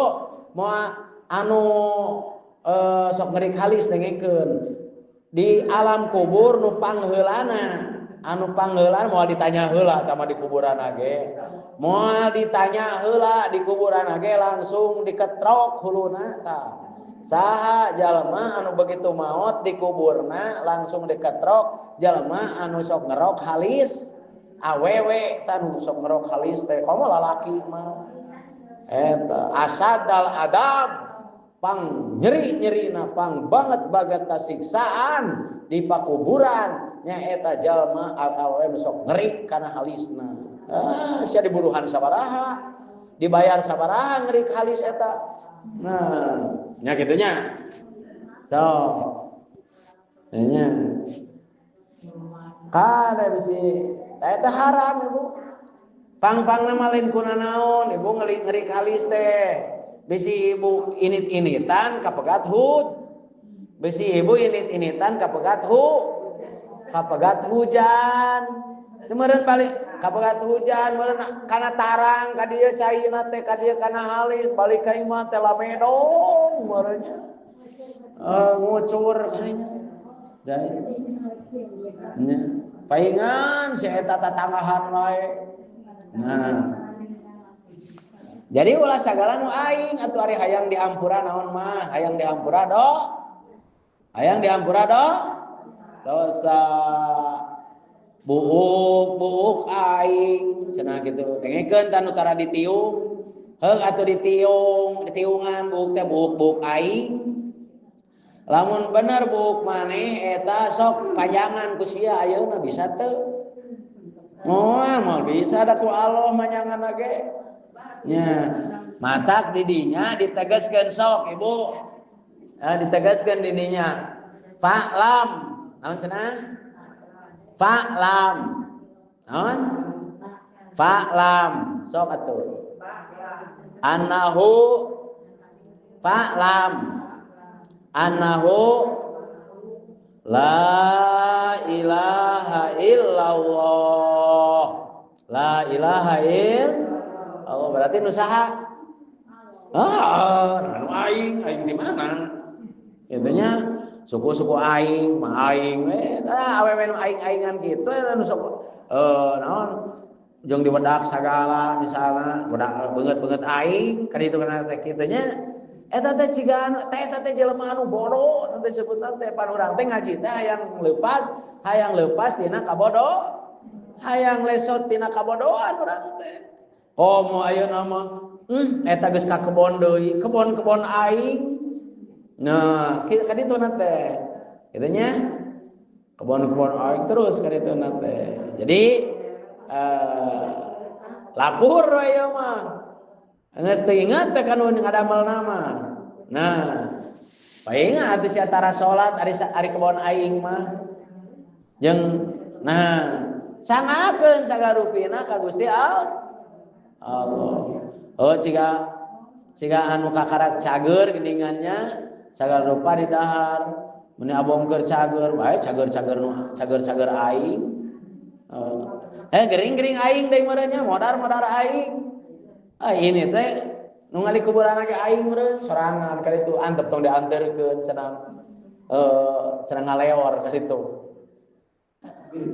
moal anu sok ngerik halis dengekeun. Di alam kubur nu pangheulana, anu pangheulana moal ditanya heula tah di kuburan ge. Moal ditanya heula di kuburan ge langsung diketrok huluna tah. Saha jalma anu begitu maot di kuburna langsung diketrok jalma anu sok ngerok halis awewe tah nu sok ngerok halis teh komo lalaki mah. Eta asadal adab pang nyeri-nyerina pang banget bagat siksaan di pakuburan nyaeta jalma awewe nu sok ngeri kana halisna. Ah, sia diburuhan sabaraha, dibayar sabaraha ngeri ka halis eta. Nah, nya kitu nya. So. Nya. Kada bisi eta haram ibu. Pang-pangna mah lain kuna naon, ibu ngeri ka halis teh. Bisi ibu init-initan kapegat hud. Bisi ibu init-initan kapegat hu. Kapegat hujan. Cemeureun balik kapegat hujan meureun kana tarang ka dieu caina teh ka dieu kana halis balik ka imah teh lamedong meureun nya. Ngucur kadinya. Nya. Paingan si eta tatanggahan wae. Nah. Jadi ulah sagala nu aing atuh ari hayang dihampura naon mah, hayang dihampura do. Hayang dihampura do. Dosa buuk-buuk aing cenah kitu. Dengekeun tah nu tara ditiung. Heung atuh ditiung, ditiungan buuk teh buuk-buuk aing. Lamun bener buuk maneh eta sok pajangan ku sia ayeuna bisa teu? Moal moal bisa da ku Allah manyangan ge. Nya, matak di dinya ditegaskeun sok ibu. Nah, ditegaskeun di dinya. Fa'lam. Naon cenah? Fa'lam. Naon? Fa'lam. Sok atuh. Annahu fa'lam. Annahu la ilaha illallah. La ilaha illallah. Berarti nu saha? Ah, nu aing, aing di mana? Itunya suku-suku aing, mah aing we. Tah awewe nu aing-aingan kitu eta nu sok naon? Jeung diwedak sagala misalna, wedak beungeut-beungeut aing ka ditu kana teh kitu nya. Eta teh ciga anu teh eta teh jelema anu bodoh teh disebutna teh pan urang teh ngaji teh hayang leupas tina kabodo, hayang lesot tina kabodohan urang teh. Komo ayeuna mah eta geus ka kebon deui, kebon-kebon aing. Nah, ka ditu na teh. Kitu nya kebon-kebon aing terus ka ditu na teh. Jadi lapur ieu mah. Geus teu ingat teh kanu ngadamel nama. Nah, paingat atuh sia tara salat ari kebon aing mah. Jeung nah, sangakeun sagarupina ka Gusti Allah. Oh, ciga anu kakarak cager geuningannya sagarupa di dahar. Mun abongkeun cager bae cager-cager nu cager-cager aing. Gering-gering aing deui meureun nya, modar-modar aing. Ah ini teh nu ngali kuburan ge aing meureun sorangan ka ditu antep tong dianterkeun cenah cenah ngaleor ka ditu.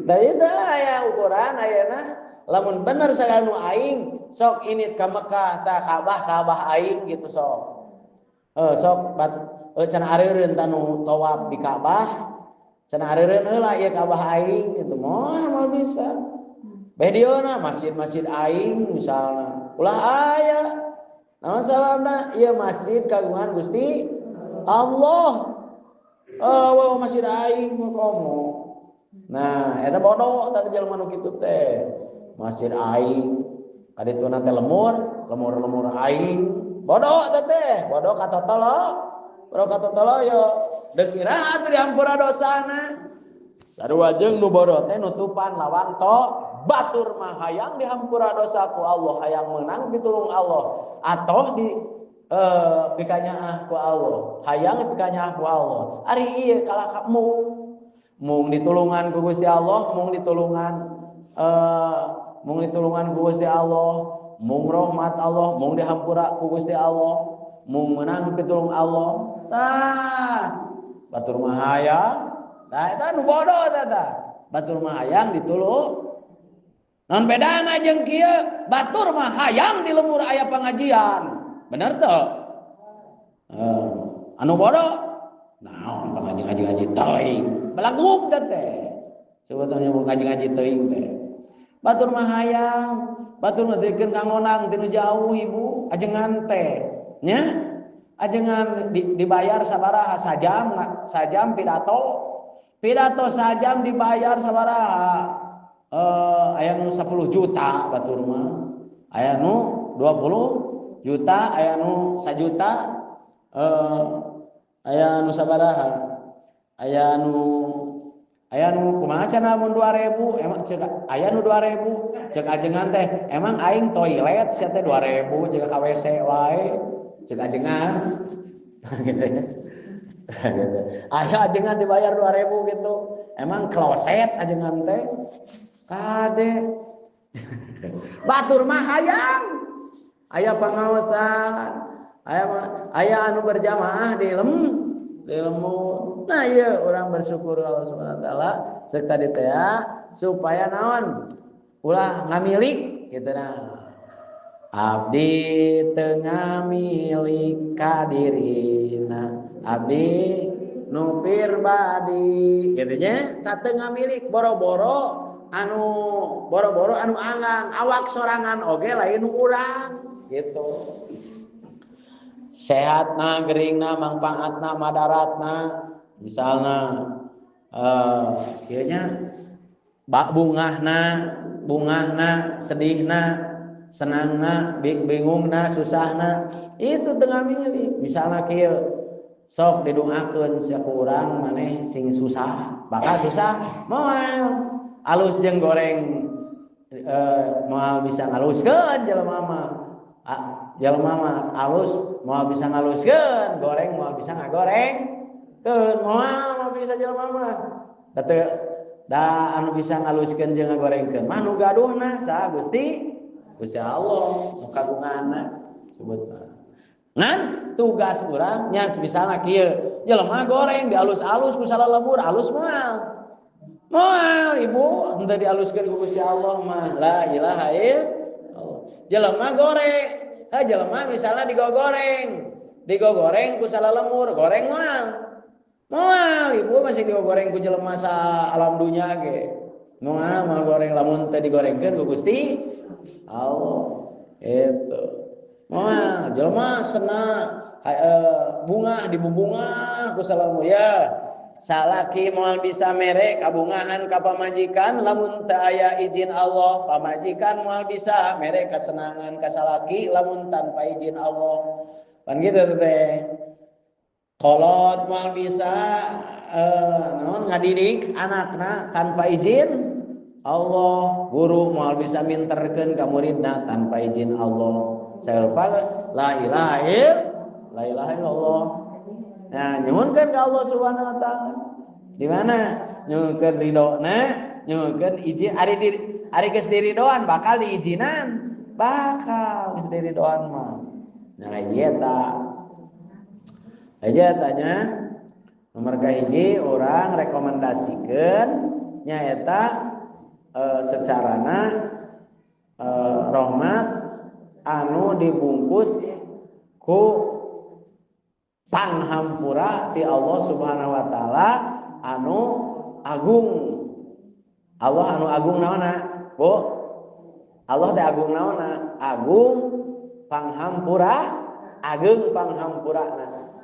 Da ieu aya ukuran ayeuna lamun bener sagala nu aing sok init ka Mekah tah Ka'bah aing gitu sok. Sok bat cenah areureun tah nu tawaf di Ka'bah cenah areureun heula ieu Ka'bah aing gitu moal bisa. Bae dieuna masjid-masjid aing misalna ulah aya. Naon sababna? Ieu masjid kagungan Gusti Allah. Oh, masjid aing komo. Nah, eta bodoh tah jelema nu kitu teh. Masjid aing kadituna teh lemur, lemur-lemur aing. Bodoh teh teh, bodoh katotolo. Bodoh katotolo yo deuk iraha atuh dihampura dosana. Sarua jeung nu bodoh teh nutupan lawang to batur mah hayang dihampura dosa ku Allah, hayang menang ditulung Allah atau di pikanyaah ku Allah, hayang pikanyaah ku Allah. Ari ieu kalah mung ditulungan ku Gusti Allah, mung ditulungan ku Gusti Allah, mung rahmat Allah, mung dihampura ku Gusti Allah, mung menang pitulung Allah. Tah, batur mah hayang. Tah eta nu bodoh tah. Batur mah hayang ditulung. Non bedana jeung kieu, batur mah hayang di lemur aya pengajian. Bener teu? Anu bodoh naon pengaji-ngaji teuing. Balagub teh. Sebetulnya ngaji-ngaji teuing teh. Batur mah hayang, batur mah teukeun ka ngonang tinu jauh ibu. 2000 ajengan teh nya ajengan dibayar sabaraha sajam pidato sajam dibayar sabaraha aya nu 10 juta batur mah aya nu 20 juta aya nu 1 juta aya nu sabaraha aya nu kumaha cenah mun 2000 emang cek aya nu 2000 cek ajengan teh emang aing toilet sia teh 2000 cek ka WC wae cek ajengan gitu ya. Gitu. Aya ajengan dibayar 2000 gitu. Emang kloset ajengan teh kade. Batur mah hayang. Aya pangaosan, aya anu berjamaah di lembur. Nah ieu urang bersyukur Allah Subhanahu wa taala ceuk tadi teh supaya naon ulah ngamilik gitu nah. Abdi teu ngamilik ka dirina, abdi nu pirbadi gitu nya tah teu ngamilik boro-boro anu anggang awak sorangan oge lain nu urang gitu. Sehatna geringna mangpaatna madaratna misalna kieu nya bungahna sedihna senangna bingungna susahna itu teu milik. Misalna kieu sok didoakeun sia ku urang maneh sing susah bakal susah moal alus jeung goreng moal bisa ngaluskeun jelema mah jelema mah alus moal bisa ngaluskeun goreng moal bisa ngagorengkeun moal bisa jelema mah da teu da anu bisa ngaluskeun jeung ngagorengkeun mah nu gaduhna saha Gusti Allah nu kagunganna sebutna. Ngan tugas urang nya misalna kieu jelema goreng dialus-alus ku salalembur alus moal moal ibu henteu dialuskeun ku Gusti Allah mah la ilaha illallah. Jelema goreng ha jelema misalna digogoreng ku salalembur goreng moal moal ibu masih digogoreng ku jelema sa alam dunya ge moal moal goreng lamun teu digorengkeun ku Gusti Allah itu moal jelema sena bunga dibubunga ku salalembur ya salaki moal bisa mere kabungahan ka pamajikan lamun teu aya izin Allah pamajikan moal bisa mere kasenangan ka salaki lamun tanpa izin Allah pan gitu teh kolot moal bisa naon ngadidik anakna tanpa izin Allah guru moal bisa minterkeun ka muridna tanpa izin Allah saya lupa la ilaha illallah. Nah, nyuhunkeun ka Allah Subhanahu wa taala. Di mana? Nyuhunkeun ridona, nyuhunkeun izin ari geus diridoan bakal diizinan, bakal geus diridoan mah. Nah, ieu ta. Aja tanya nomor kahiji urang rekomendasikeun nyaeta secarana rahmat anu dibungkus ku panghampura ti Allah Subhanahu wa taala anu agung. Allah anu agung naonna? Bu? Allah teh agung naonna? Agung panghampura, ageung panghampurana.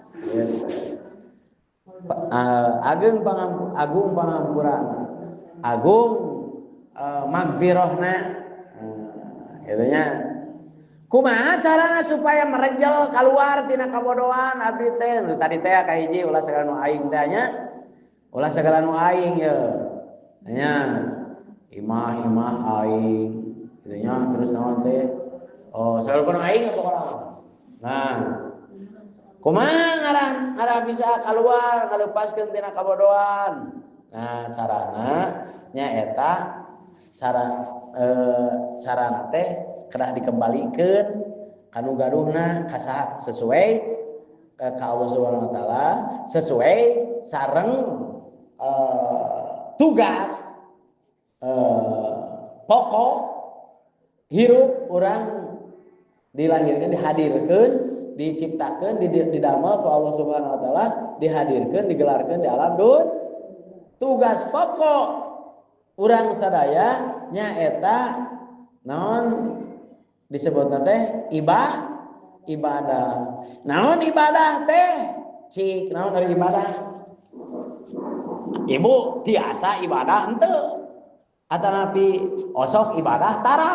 Agung panghampurana. Agung magfirahna. Kitu nya. Kumaha carana supaya merejel keluar tina kabodohan abdi teh tadi teh ka hiji ulah sagala nu aing teh nya ulah sagala nu aing ye nya imah aing kitu nya terus naon teh oh sagala nu aing pokona nah kumaha ngaran ngarah bisa keluar ngalepaskeun tina kabodohan nah carana nya eta carana teh kedah dikembalikan kanu gaduhna ka saha sesuai ka Allah Subhanahu wa taala sesuai sareng tugas pokok hirup urang dilahirkan dihadirkeun diciptakeun didamel ku Allah Subhanahu wa taala dihadirkeun digelarkeun di alam dunia tugas pokok urang sadaya nyaeta naon disebutna teh Ibadah. Naon ibadah teh? Cik, naon ari ibadah? Ibu tiasa ibadah henteu. Atanapi osok ibadah tara.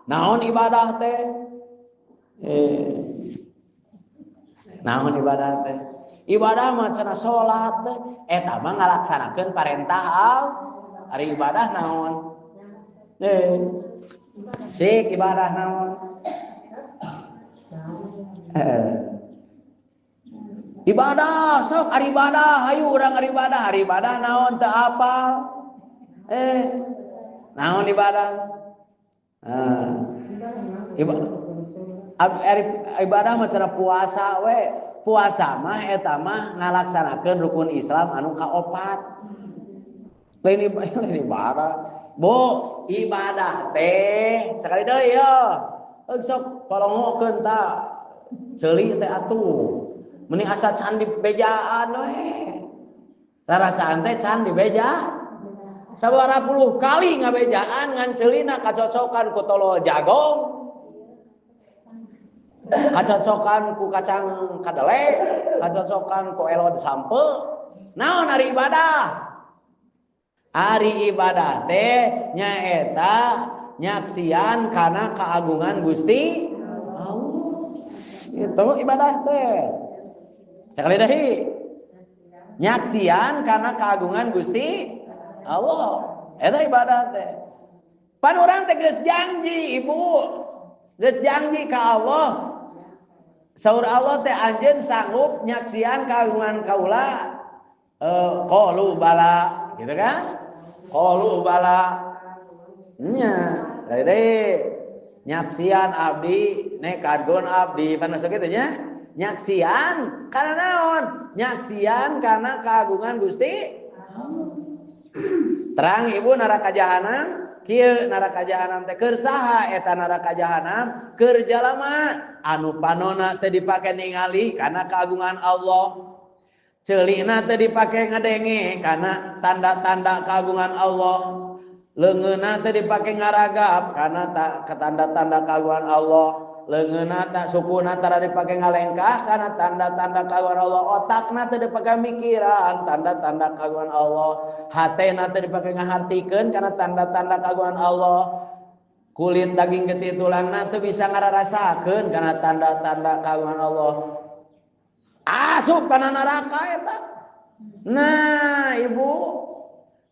Naon ibadah teh? Naon ibadah teh? Ibadah mah cenah salat teh eta mah ngalaksanakeun parentah Allah. Ari ibadah naon? Cik ibadah naon? Ibadah sok ari ibadah, hayu urang ari ibadah, ari ibadah naon teu apal. Naon ibadah? Ibadah mah cenah puasa we. Puasa mah eta mah ngalaksanakeun rukun Islam anu kaopat. Lain ibadah. Bu, ibadah teh sekali deui ye. Sok polongokeun ta. Ceuli teh atuh. Meni asa can dibejaan we. Rarasaan teh can dibeja. Sabaraha puluh kali ngabejaan ngan ceulina kacocokan ku tolol jagong. Kacocokan ku kacang kadele, kacocokan ku elod sampe. Naon ari ibadah? Ari ibadah teh nyaeta nyaksian kana keagungan Gusti Allah. Itu ibadah teh. Sekali deui. Nyaksian kana keagungan Gusti Allah. Eta ibadah teh. Pan urang teh geus janji, Ibu. Geus janji ka Allah. Saur Allah teh anjeun sanggup nyaksian kagungan kaula qalu bala gitu kan? Qalu bala. Nya, sekali deui. Nyaksian abdi nekadgon abdi pan sok kitu nya. Nyaksian karena naon? Nyaksian karena kagungan Gusti. Terang Ibu neraka jahanam, kieu neraka jahanam teh keur saha eta neraka jahanam? Keur jalma anu panona teh dipake ningali kana keagungan Allah. Ceulina teh dipake ngadenge kana tanda-tanda keagungan Allah. Leungeunna teh dipake ngaragap kana tanda-tanda keagungan Allah. Leungeunna ta sukuna tara dipake ngalengkah kana tanda-tanda keagungan Allah. Otakna teh dipake mikiran tanda-tanda keagungan Allah. Hatena teh dipake ngahartikeun kana tanda-tanda keagungan Allah. Kulit daging getih tulangna teu bisa ngararasakeun kana tanda-tanda keagungan Allah. Asup kana neraka eta. Nah, Ibu,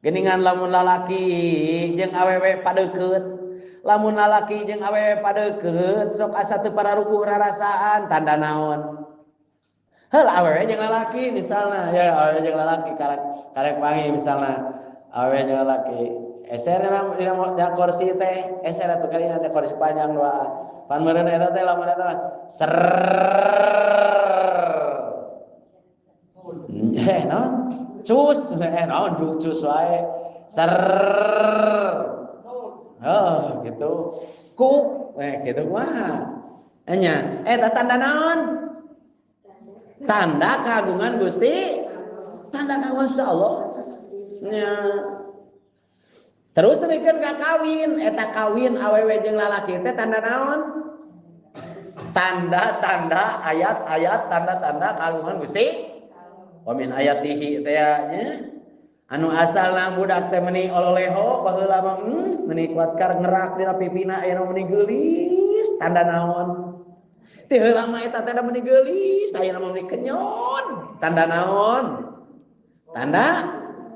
geuningan lamun lalaki jeung awewe padeukeut. Lamun lalaki jeung awewe padeukeut sok asa teu pararuguh rarasaan tanda naon? Heul awewe jeung lalaki misalna, ya awewe jeung lalaki karek panggih misalna awewe jeung lalaki. Eser dina kursi teh, eser atuh kali ada kursi panjang duaan. Pan meureun eta teh lamun eta mah ser. Naon? Cus, naon cus wae. Ser. Oh, gitu. Ku, gitu mah. Nya, eta tanda naon? Tanda kagungan Gusti. Tanda kagungan Gusti Allah. Nya. Terus demikian ka kawin, eta kawin awewe jeung lalaki teh tanda naon? Tanda-tanda ayat-ayat tanda-tanda kagungan Gusti. Wa min ayatihi teh nya. Anu asalna budak teh meuni ololeho baheula mah meuni kuat kar ngerak dina pipina aya nu meuni geulis tanda naon? Teh heula mah eta teh meuni geulis ayeuna mah meuni kenyon tanda naon? Tanda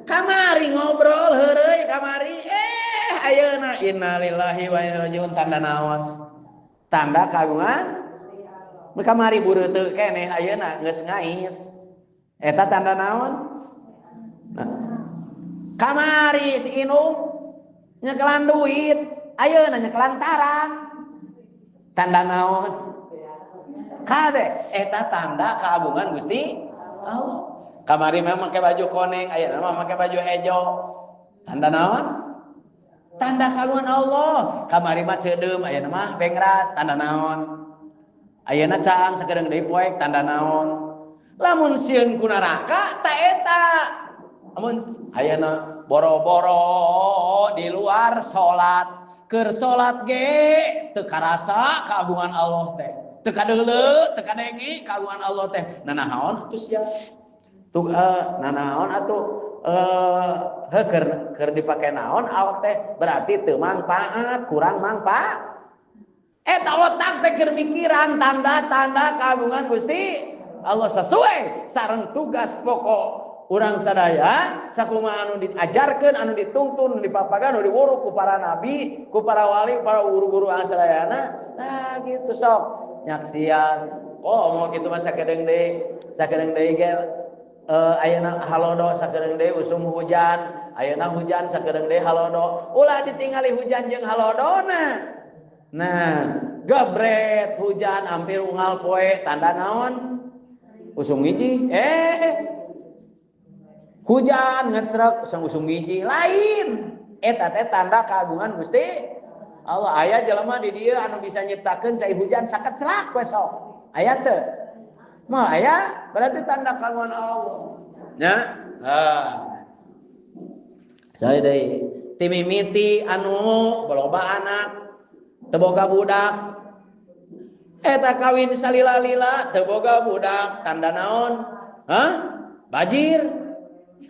kamari ngobrol heureuy kamari ayeuna innalillahi wa inna ilaihi rajiun tanda naon? Tanda kagungan kamari bureuteu keneh ayeuna geus ngais eta tanda naon? Nah, kamari si Inung nyekelan duit ayeuna nyekelan tarang tanda naon? Kade eta tanda kagungan Gusti Allah. Kamari mah make baju koneng, ayeuna mah make baju hejo. Tanda naon? Tanda kagungan Allah. Kamari mah ceudeum, ayeuna mah bengras, tanda naon? Ayeuna caang sakedeung deui poek, tanda naon? Lamun sieun ku neraka ta eta. Lamun ayeuna boro-boro di luar salat, keur salat ge teu karasa kagungan Allah teh. Teu kadeuleu, teu kadenge kagungan Allah teh. Nanaon atuh sia? Tuh nanaon atuh heuh keur dipake naon awak teh berarti teu mangpaat, kurang mangpaat. Eta otak teh keur mikiran tanda-tanda kagungan Gusti Allah sesuai sareng tugas pokok urang sadaya sakumaha anu diajarkeun, anu dituntun, anu dipapagan, anu diwuru ku para nabi, ku para wali, para guru-guru sadayana. Nah gitu sok nyaksian. Oh mau kitu mah sakedeung deui ge ayeuna halodo sakedeung deui usum hujan, ayeuna hujan sakedeung deui halodo. Ulah ditingali hujan jeung halodona. Nah, gebret hujan hampir unggal poe tanda naon? Usum ngiji. Hujan ngecrek usum ngiji lain. Eta teh tanda kagungan Gusti Allah. Aya jelema di dieu anu bisa nyiptakeun cai hujan sakeclak we sok. Aya teu? Moal aya, berarti tanda kagungan Allah. Nya? Ah. Saya deui timimiti anu loba anak teu boga budak. Eta kawin salila-lila teu boga budak, tanda naon? Hah? Bajir.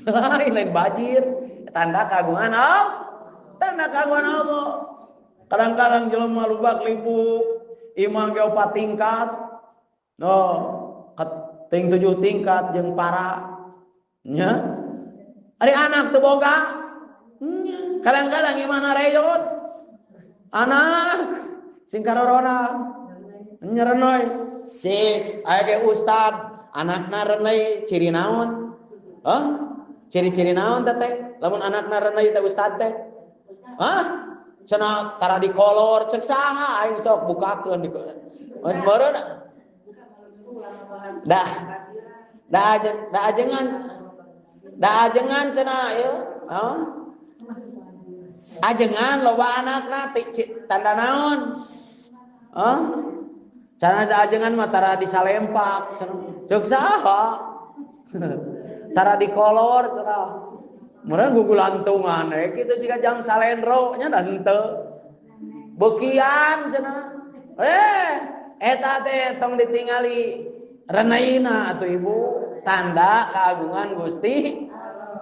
Lain bajir, tanda kagungan Allah. Tanda kagungan Allah. Kadang-kadang jelema lubak libuk, imah ge opat tingkat. No, ting 7 tingkat jeung para. Nya. Ari anak teu boga. Nya. Kadang-kadang imahna reyot. Anak sing karorona nyerenoy. Cik, aya ge ustad, anakna renai ciri naon? Hah? Ciri-ciri naon teh? Lamun anakna renai teh ustad teh? Hah? Cenah tara dikolor cek saha aing sok bukakeun di baru dah dah ajengan cenah ieu naon? Ajengan loba anakna tanda naon? Hah? Cenah da ajengan mah tara disalempak cek saha? Tara dikolor cenah. Meureun gugulantungan we kitu jiga jam salendro nya da henteu. Beukian cenah. Eta teh tong ditingali renaina atuh ibu, tanda kagungan Gusti.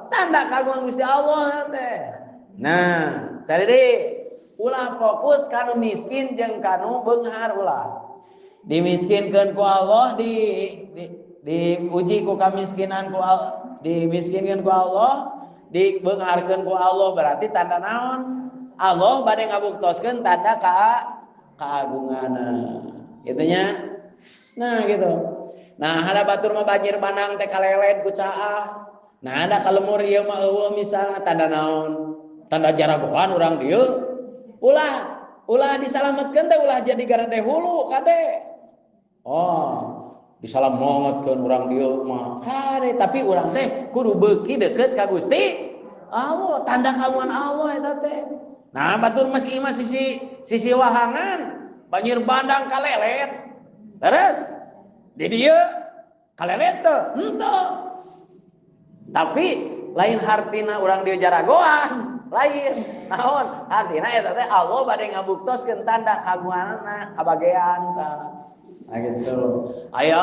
Tanda kagungan Gusti Allah teh. Nah, sadede ulah fokus kanu miskin jeung kanu beunghar ulah. Dimiskinkeun ku Allah, diuji ku kamiskinan ku Allah, dimiskinkeun ku Allah, dibeungharkeun ku Allah berarti tanda naon? Allah bade ngabuktoskeun tanda kaagunganna. Kitu nya. Nah gitu. Nah, ada batur mah banjir bandang teh kaleled ku caah. Nah, ada kalemur ieu mah eueuh misalna tanda naon? Tanda jaragoan urang dieu. Ulah ulah disalametkeun teh ulah jadi garede hulu kade. Oh, disalametkeun urang dieu mah kade, tapi urang teh kudu beuki deukeut ka Gusti Allah, tanda kagungan Allah eta teh. Nah, batur masih imah sisi wahangan, banjir bandang kalelet. Terus di dieu kalelet teh henteu. Tapi lain hartina urang dieu jaragoan, lain. Naon? Artina eta teh Allah bade ngabuktoskeun tanda kagunganna kabagean tah. Nah gitu. Aya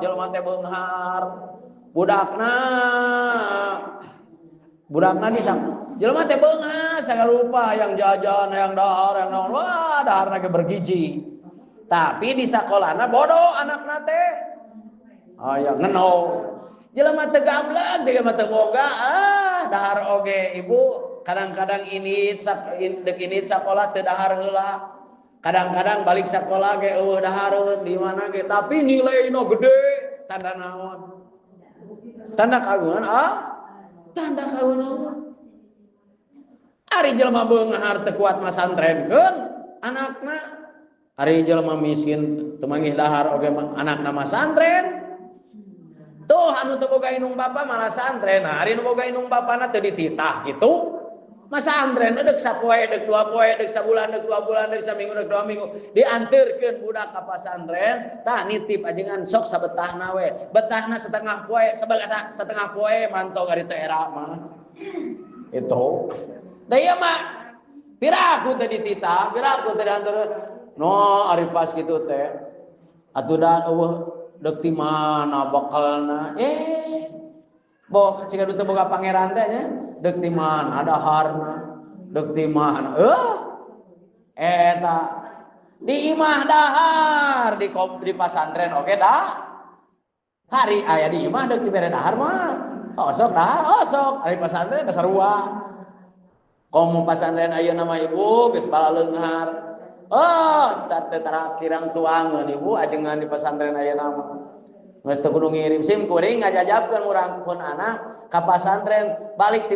jelema teh beunghar, budakna disang. Jelema teh beunghar sagala rupa, yang jajan, yang dahar, yang naon, wah daharna ge bergizi. Tapi di sakolana bodoh anakna teh. Aya ngeno. Jelema teu gableg, jelema teu boga, ah dahar oge ibu. Kadang-kadang ini dek ini sakola teu dahar heula. Kadang-kadang balik sekolah ge eueuh dahareun di mana ge, tapi nilaina gede, tanda naon? Tanda kagungan ah? Tanda kagungan Allah. Ari jelema beunghar teu kuat masantrenkeun anakna. Ari jelema miskin teu manggih dahar oge anakna masantren. Tuh anu teu boga indung bapa malah santren. Nah, ari nu boga indung bapana teu dititah kitu. Masantren deuk sapoe, deuk dua poe, deuk sabulan, deuk 2 bulan, deuk saminggu, deuk 2 minggu. Dianterkeun budak ka pasantren, tah nitip ajengan sok sabetahna we. Betahna setengah poe, setengah poe mantong ari teu era mah. Itu. Da ieu mah piraku teu dititah, piraku teu dianterkeun. No, ari pas kitu teh. Atuh da eueuh deuk ti mana bekalna? Bok ciga teu boga pangeran teh nya, deuk ti mana daharna? Deuk ti mana? Eta di imah dahar, di pasantren oge dah. Hari aya di imah deuk dibere dahar mah. Osok dahar, osok. Ari pasantren da sarua. Komo pasantren ayeuna mah ibu geus balaleunghar. Oh, teu kirang tuangeun ibu ajengan di pasantren ayeuna mah. Geus teu kudu ngirim sim kuring ngajajabkeun urang pun anak ka pasantren, balik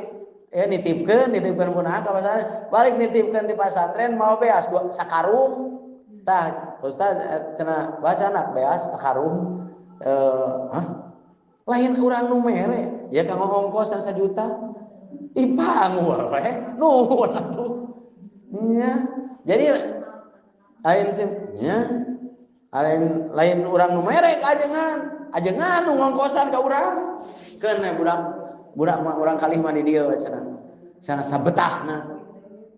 nitipkeun pun anak ka pasantren, balik nitipkeun di pasantren mau beas dua sakarung. Tah, ustaz cenah baca anak beas sakarung. Hah? Lain urang nu mere, ya kanggo ongkos 1 juta. Ih pangur we, nuhun atuh. Nya. Jadi lain sim nya. Lain urang nu mere ajengan, ajengan nu ngongkosan ka urang. Keun we budak mah urang kalih mah di dieu cenah. Cenah sabetahna.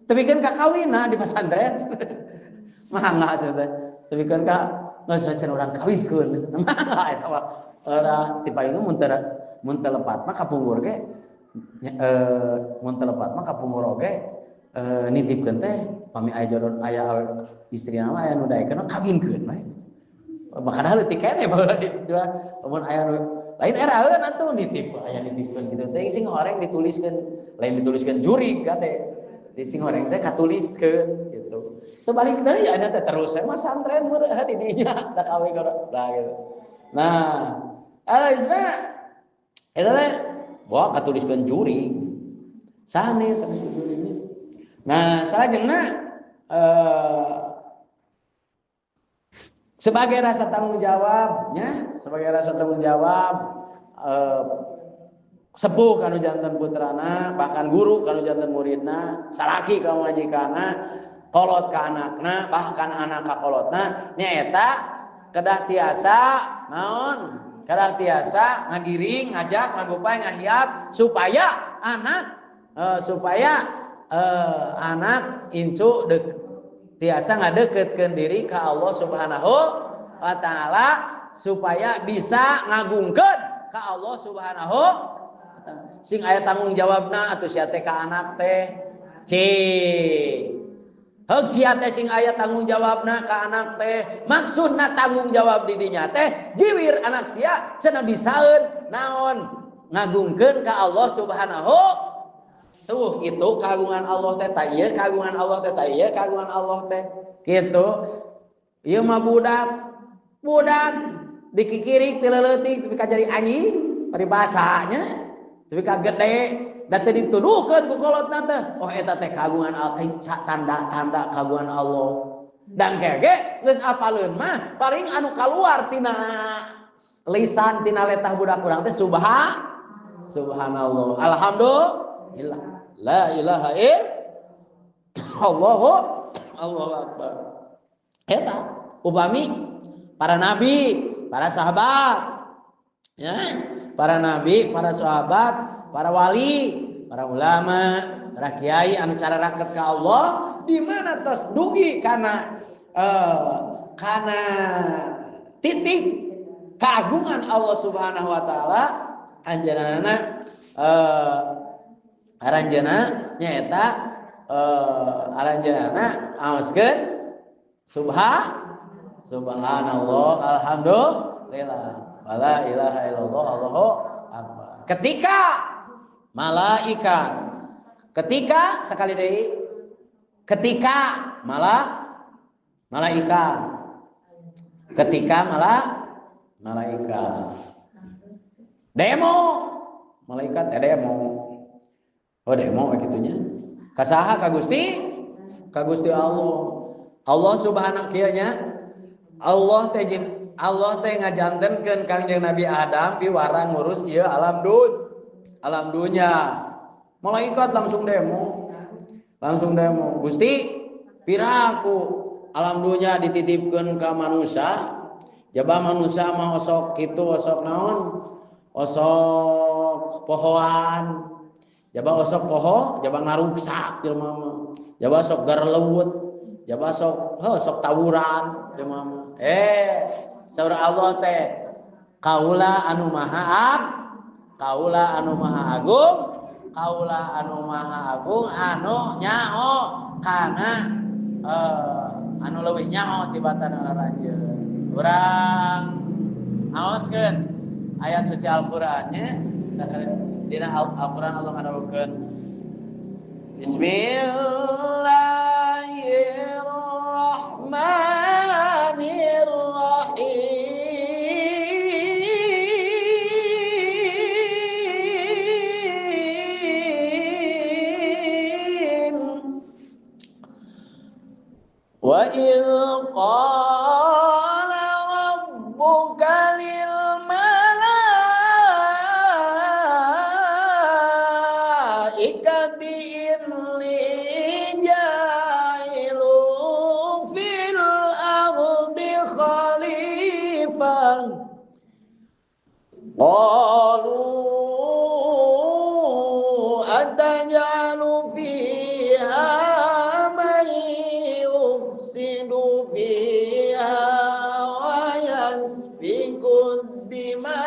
Tapi kan kakawinna di pesantren. Mangga cenah. Tapi kan ka geus cenah urang kawinkeun. Mangga eta mah. Ora ti payun mun teu lepat mah kapungkur ge mun teu lepat mah kapungkur oge nitipkeun teh pami aya jodoh aya istrina mah aya nu daekeun kawinkeun we. Makana leutik keneh baheula di mun aya nu lain eraeun atuh nitip aya nitipkeun kitu teh sing horeng dituliskeun, lain dituliskeun jurig gade. Di sing horeng teh katuliskeun gitu. Teu balik deui aya teh terus we mah santren meureun di dinya da kawin nah gitu. Nah, isna eta teh wah katuliskeun jurig. Sanes sanes jurignya. Nah, salajengna sebagai rasa tanggung jawabnya, sebagai rasa tanggung jawab sepuh kanu janten putrana, bahkan guru kanu janten muridna, salaki ka majikanna, kolot ka anakna, bahkan anak ka kolotna, nyaeta kedah tiasa naon? Kedah tiasa ngagiring, ngajak, ngagupay, ngahiap supaya anak anak incu tiasa ngadeketkeun diri ka Allah Subhanahu wa taala supaya bisa ngagungkeun ka Allah Subhanahu wa taala. Sing aya tanggung jawabna atuh sia teh ka anak teh. Cing. Heug sia teh sing aya tanggung jawabna ka anak teh. Maksudna tanggung jawab di dinya teh jiwir anak sia cenah bisaeun naon ngagungkeun ka Allah Subhanahu. Tuh itu kagungan Allah teh, ta ieu kagungan Allah teh, ta ieu kagungan Allah teh. Kitu. Ieu mah budak dikikirik ti leutik tepi ka jadi anjing paribasanya tepi ka gede da teu dituduhkeun ku kolotna teh. Oh eta teh kagungan Allah, tanda-tanda kagungan Allah. Dan kege geus apaleun mah paling anu kaluar tina lisan tina letah budak urang teh subhanallah. Alhamdulillah. La ilaha illallah. Allahu akbar. Eta upami para nabi, para sahabat, ya, para nabi, para sahabat, para wali, para ulama, para kiai anu cara raket ka Allah di mana tos dugi kana kana titik keagungan Allah Subhanahu wa taala anjeunna aranjeunna nyaeta aranjeunna aoskeun subhanallah alhamdulillah wala ilaha illallah Allahu akbar. Ketika malaikat, ketika sekali deui, ketika malaikat, ketika malaikat demo, malaikat demo. Oh demo kitunya. Kasaha ka Gusti? Ka Gusti Allah. Allah subhanahu kieu nya. Allah teh Allah teh ngajantenkeun Kangjeng Nabi Adam piwarang ngurus ieu alam dunya. Malaikat langsung demo. Langsung demo. Gusti, piraku alam dunya dititipkeun ka manusia. Jaba manusia mah osok kitu, osok naon? Osok pohoan. Jaba osok poho, jaba ngaruksak jelema mah. Jaba sok garlewut, jaba sok tawuran jelema mah. Saur Allah teh kaula anu maha kaula anu maha agung, kaula anu maha agung anu nyaho kana anu leuwih nyaho tibatan aranjeun. Urang aoskeun ayat suci Al-Qur'an nya dina Al-Qur'an Allah ngadawuhkeun Bismillahirrahmanirrahim. Wa idh qala rabbuka lil malaikati inni ja'ilun fil ardi khalifah qalu ataj'alu fiha man yufsidu fiha wa yasfiku ad-dima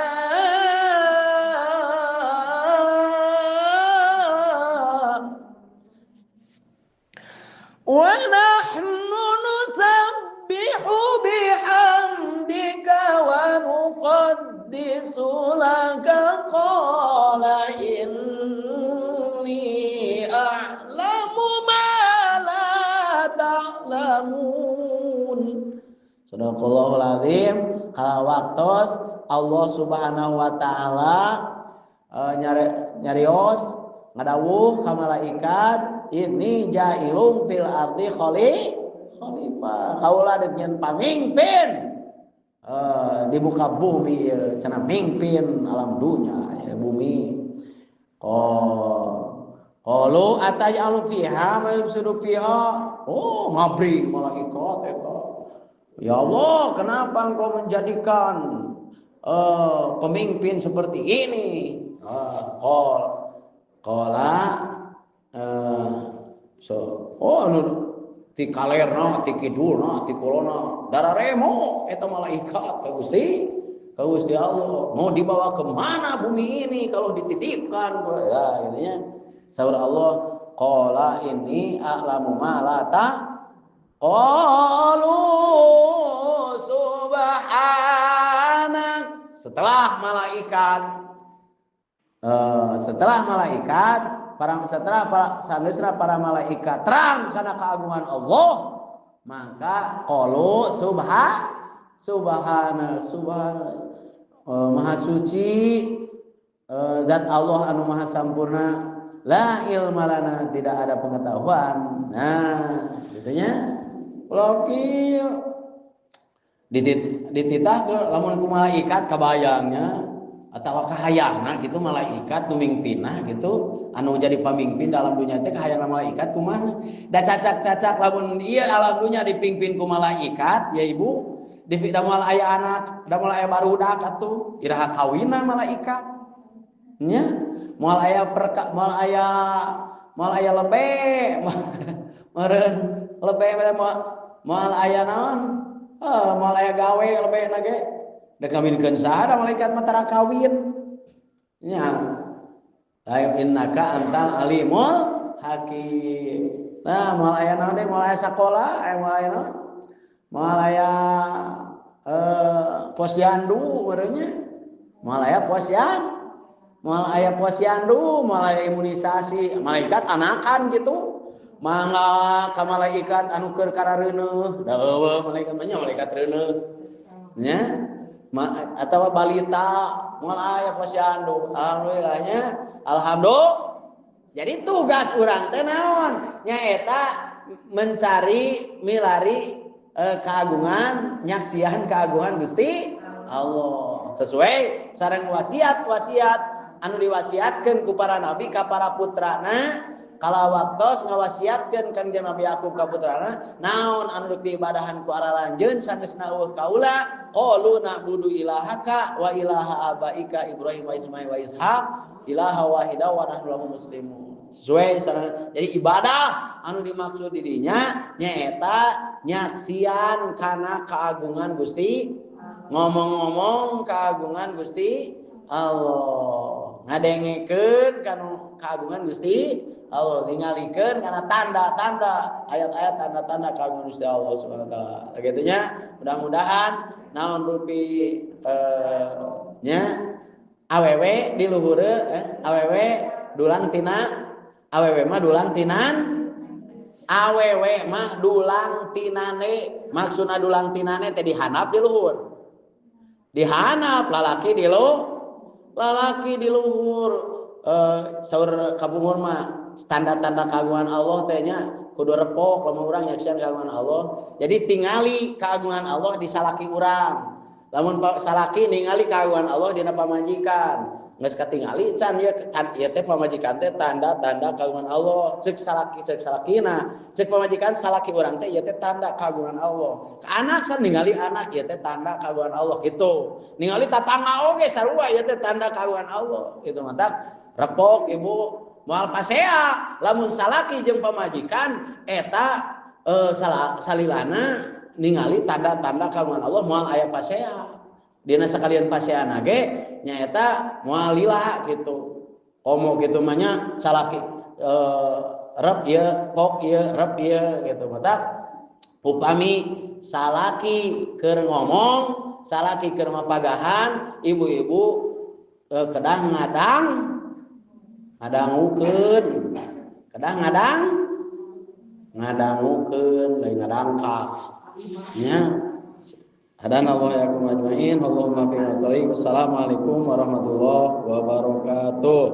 wa nahnu nusabbihu bihamdika wa nuqaddisu laka qala inni a'lamu ma la ta'lamun. Shadaqallahul azim. Kala waktos Allah Subhanahu wa taala nyarios ngadawuh ka malaikat ini ja'ilum fil ardi khalifah. Kaula deuk nyeun pamimpin di muka bumi cenah mimpin alam dunya ya bumi. Qalu ataj'alu fiha ma yufsidu fiha. Oh ngabri malaikat eta. Ya Allah, kenapa engkau menjadikan pemimpin seperti ini? Qala so oh anu ti kalerna, ti kidulna, ti kulona, dararemo eta malaikat ka Gusti, ka Gusti Allah. Mau dibawa kemana bumi ini kalau dititipkan? Ya ininya. Saur Allah, qala inni a'lamu ma la ta. Qalu subhanak. Setelah malaikat para malaikat terang karena keagungan Allah, maka qalu subhana subhana maha suci zat Allah anu maha sampurna, la ilma lana, tidak ada pengetahuan. Nah, gitunya. Loki dititah ke lamun ku malaikat kabayangnya atawa kahayangna gitu malaikat nu mingpinna gitu anu jadi pamimpin dalam dunia teh kahayangna malaikat kumaha da cacak-cacak lamun ieu alam dunia dipimpin ku malaikat ya ibu di da moal aya anak da moal aya barudak atuh iraha kawinna malaikat nya moal aya perka moal aya lebe meureun lebe moal aya naon moal aya gawe lebe na ge da kawinkeun saha da malaikat mah tara kawin nya. La innaka antal alimul hakim. Nah, moal aya naon deui, moal aya sakola, moal aya naon? Moal aya posyandu meureun nya. Moal aya posyan, moal aya posyandu, moal aya imunisasi, malaikat anakan gitu. Mangga ka malaikat anu keur karareuneuh, da eueuh malaikat mah nya malaikat reuneuh. Nya atawa balita moal aya posyandu. Alhamdulillahnya, alhamdulillah. Jadi tugas urang teh naon? Nyaeta mencari milari keagungan, nyaksian keagungan Gusti Allah. Sesuai sareng wasiat-wasiat anu diwasiatkeun ku para nabi ka para putrana. Kala waktos ngawasiatkeun Kangjeng Nabi Yakub ka putrana, naon anu rek diibadahan ku araranjeun sanesna eueuh kaula, qalu na'budu ilahaka wa ilaha abaika Ibrahim wa Ismail wa Ishaq ilaha wahida wa nahnu lahu muslimun. Sesuai sareng jadi ibadah anu dimaksud di dinya nyaeta nyaksian kana keagungan Gusti Ngomong-ngomong keagungan Gusti Allah, ngadengekeun kanu keagungan Gusti Allah, ningalikeun kana tanda-tanda, ayat-ayat tanda-tanda keagungan Gusti Allah Subhanahu wa taala. Kitu nya, mudah-mudahan naon rupi nya awewe di luhureun, awewe dulang tina, awewe mah dulang tinan, awewe mah dulang tinane, maksudna dulang tinane teh dihandap di luhur. Dihandap lalaki di luhur, lalaki di luhur. Saur kapungkur mah tanda-tanda keagungan Allah teh nya kudu repok lamun urang nyaksian keagungan Allah. Jadi tingali keagungan Allah di salaki urang. Lamun salaki ningali keagungan Allah dina pamajikan. Geus katingali can ieu ieu teh pamajikan teh tanda-tanda keagungan Allah. Ceuk salaki ceuk salakina, ceuk pamajikan salaki urang teh ieu teh tanda keagungan Allah. Ka anak san ningali anak ieu teh tanda keagungan Allah gitu. Ningali tatangga oge sarua ieu teh tanda keagungan Allah. Gitu matak repok ibu moal pasea lamun salaki jeung pamajikan eta salilana ningali tanda-tanda keagungan Allah moal aya pasea. Dina sakalian paseana ge nyaeta moal lila gitu. Komo kitu mah nya salaki rep ieu pok ieu rep ieu gitu. Matak upami salaki keur ngomong, salaki keur mapagahan, ibu-ibu kedah ngadang ngadangukeun, kedah ngadang ngadangukeun lain ngadangkak nya. Hadana Allah yakum ajmain. Allahumma fi. Wassalamualaikum warahmatullahi wabarakatuh.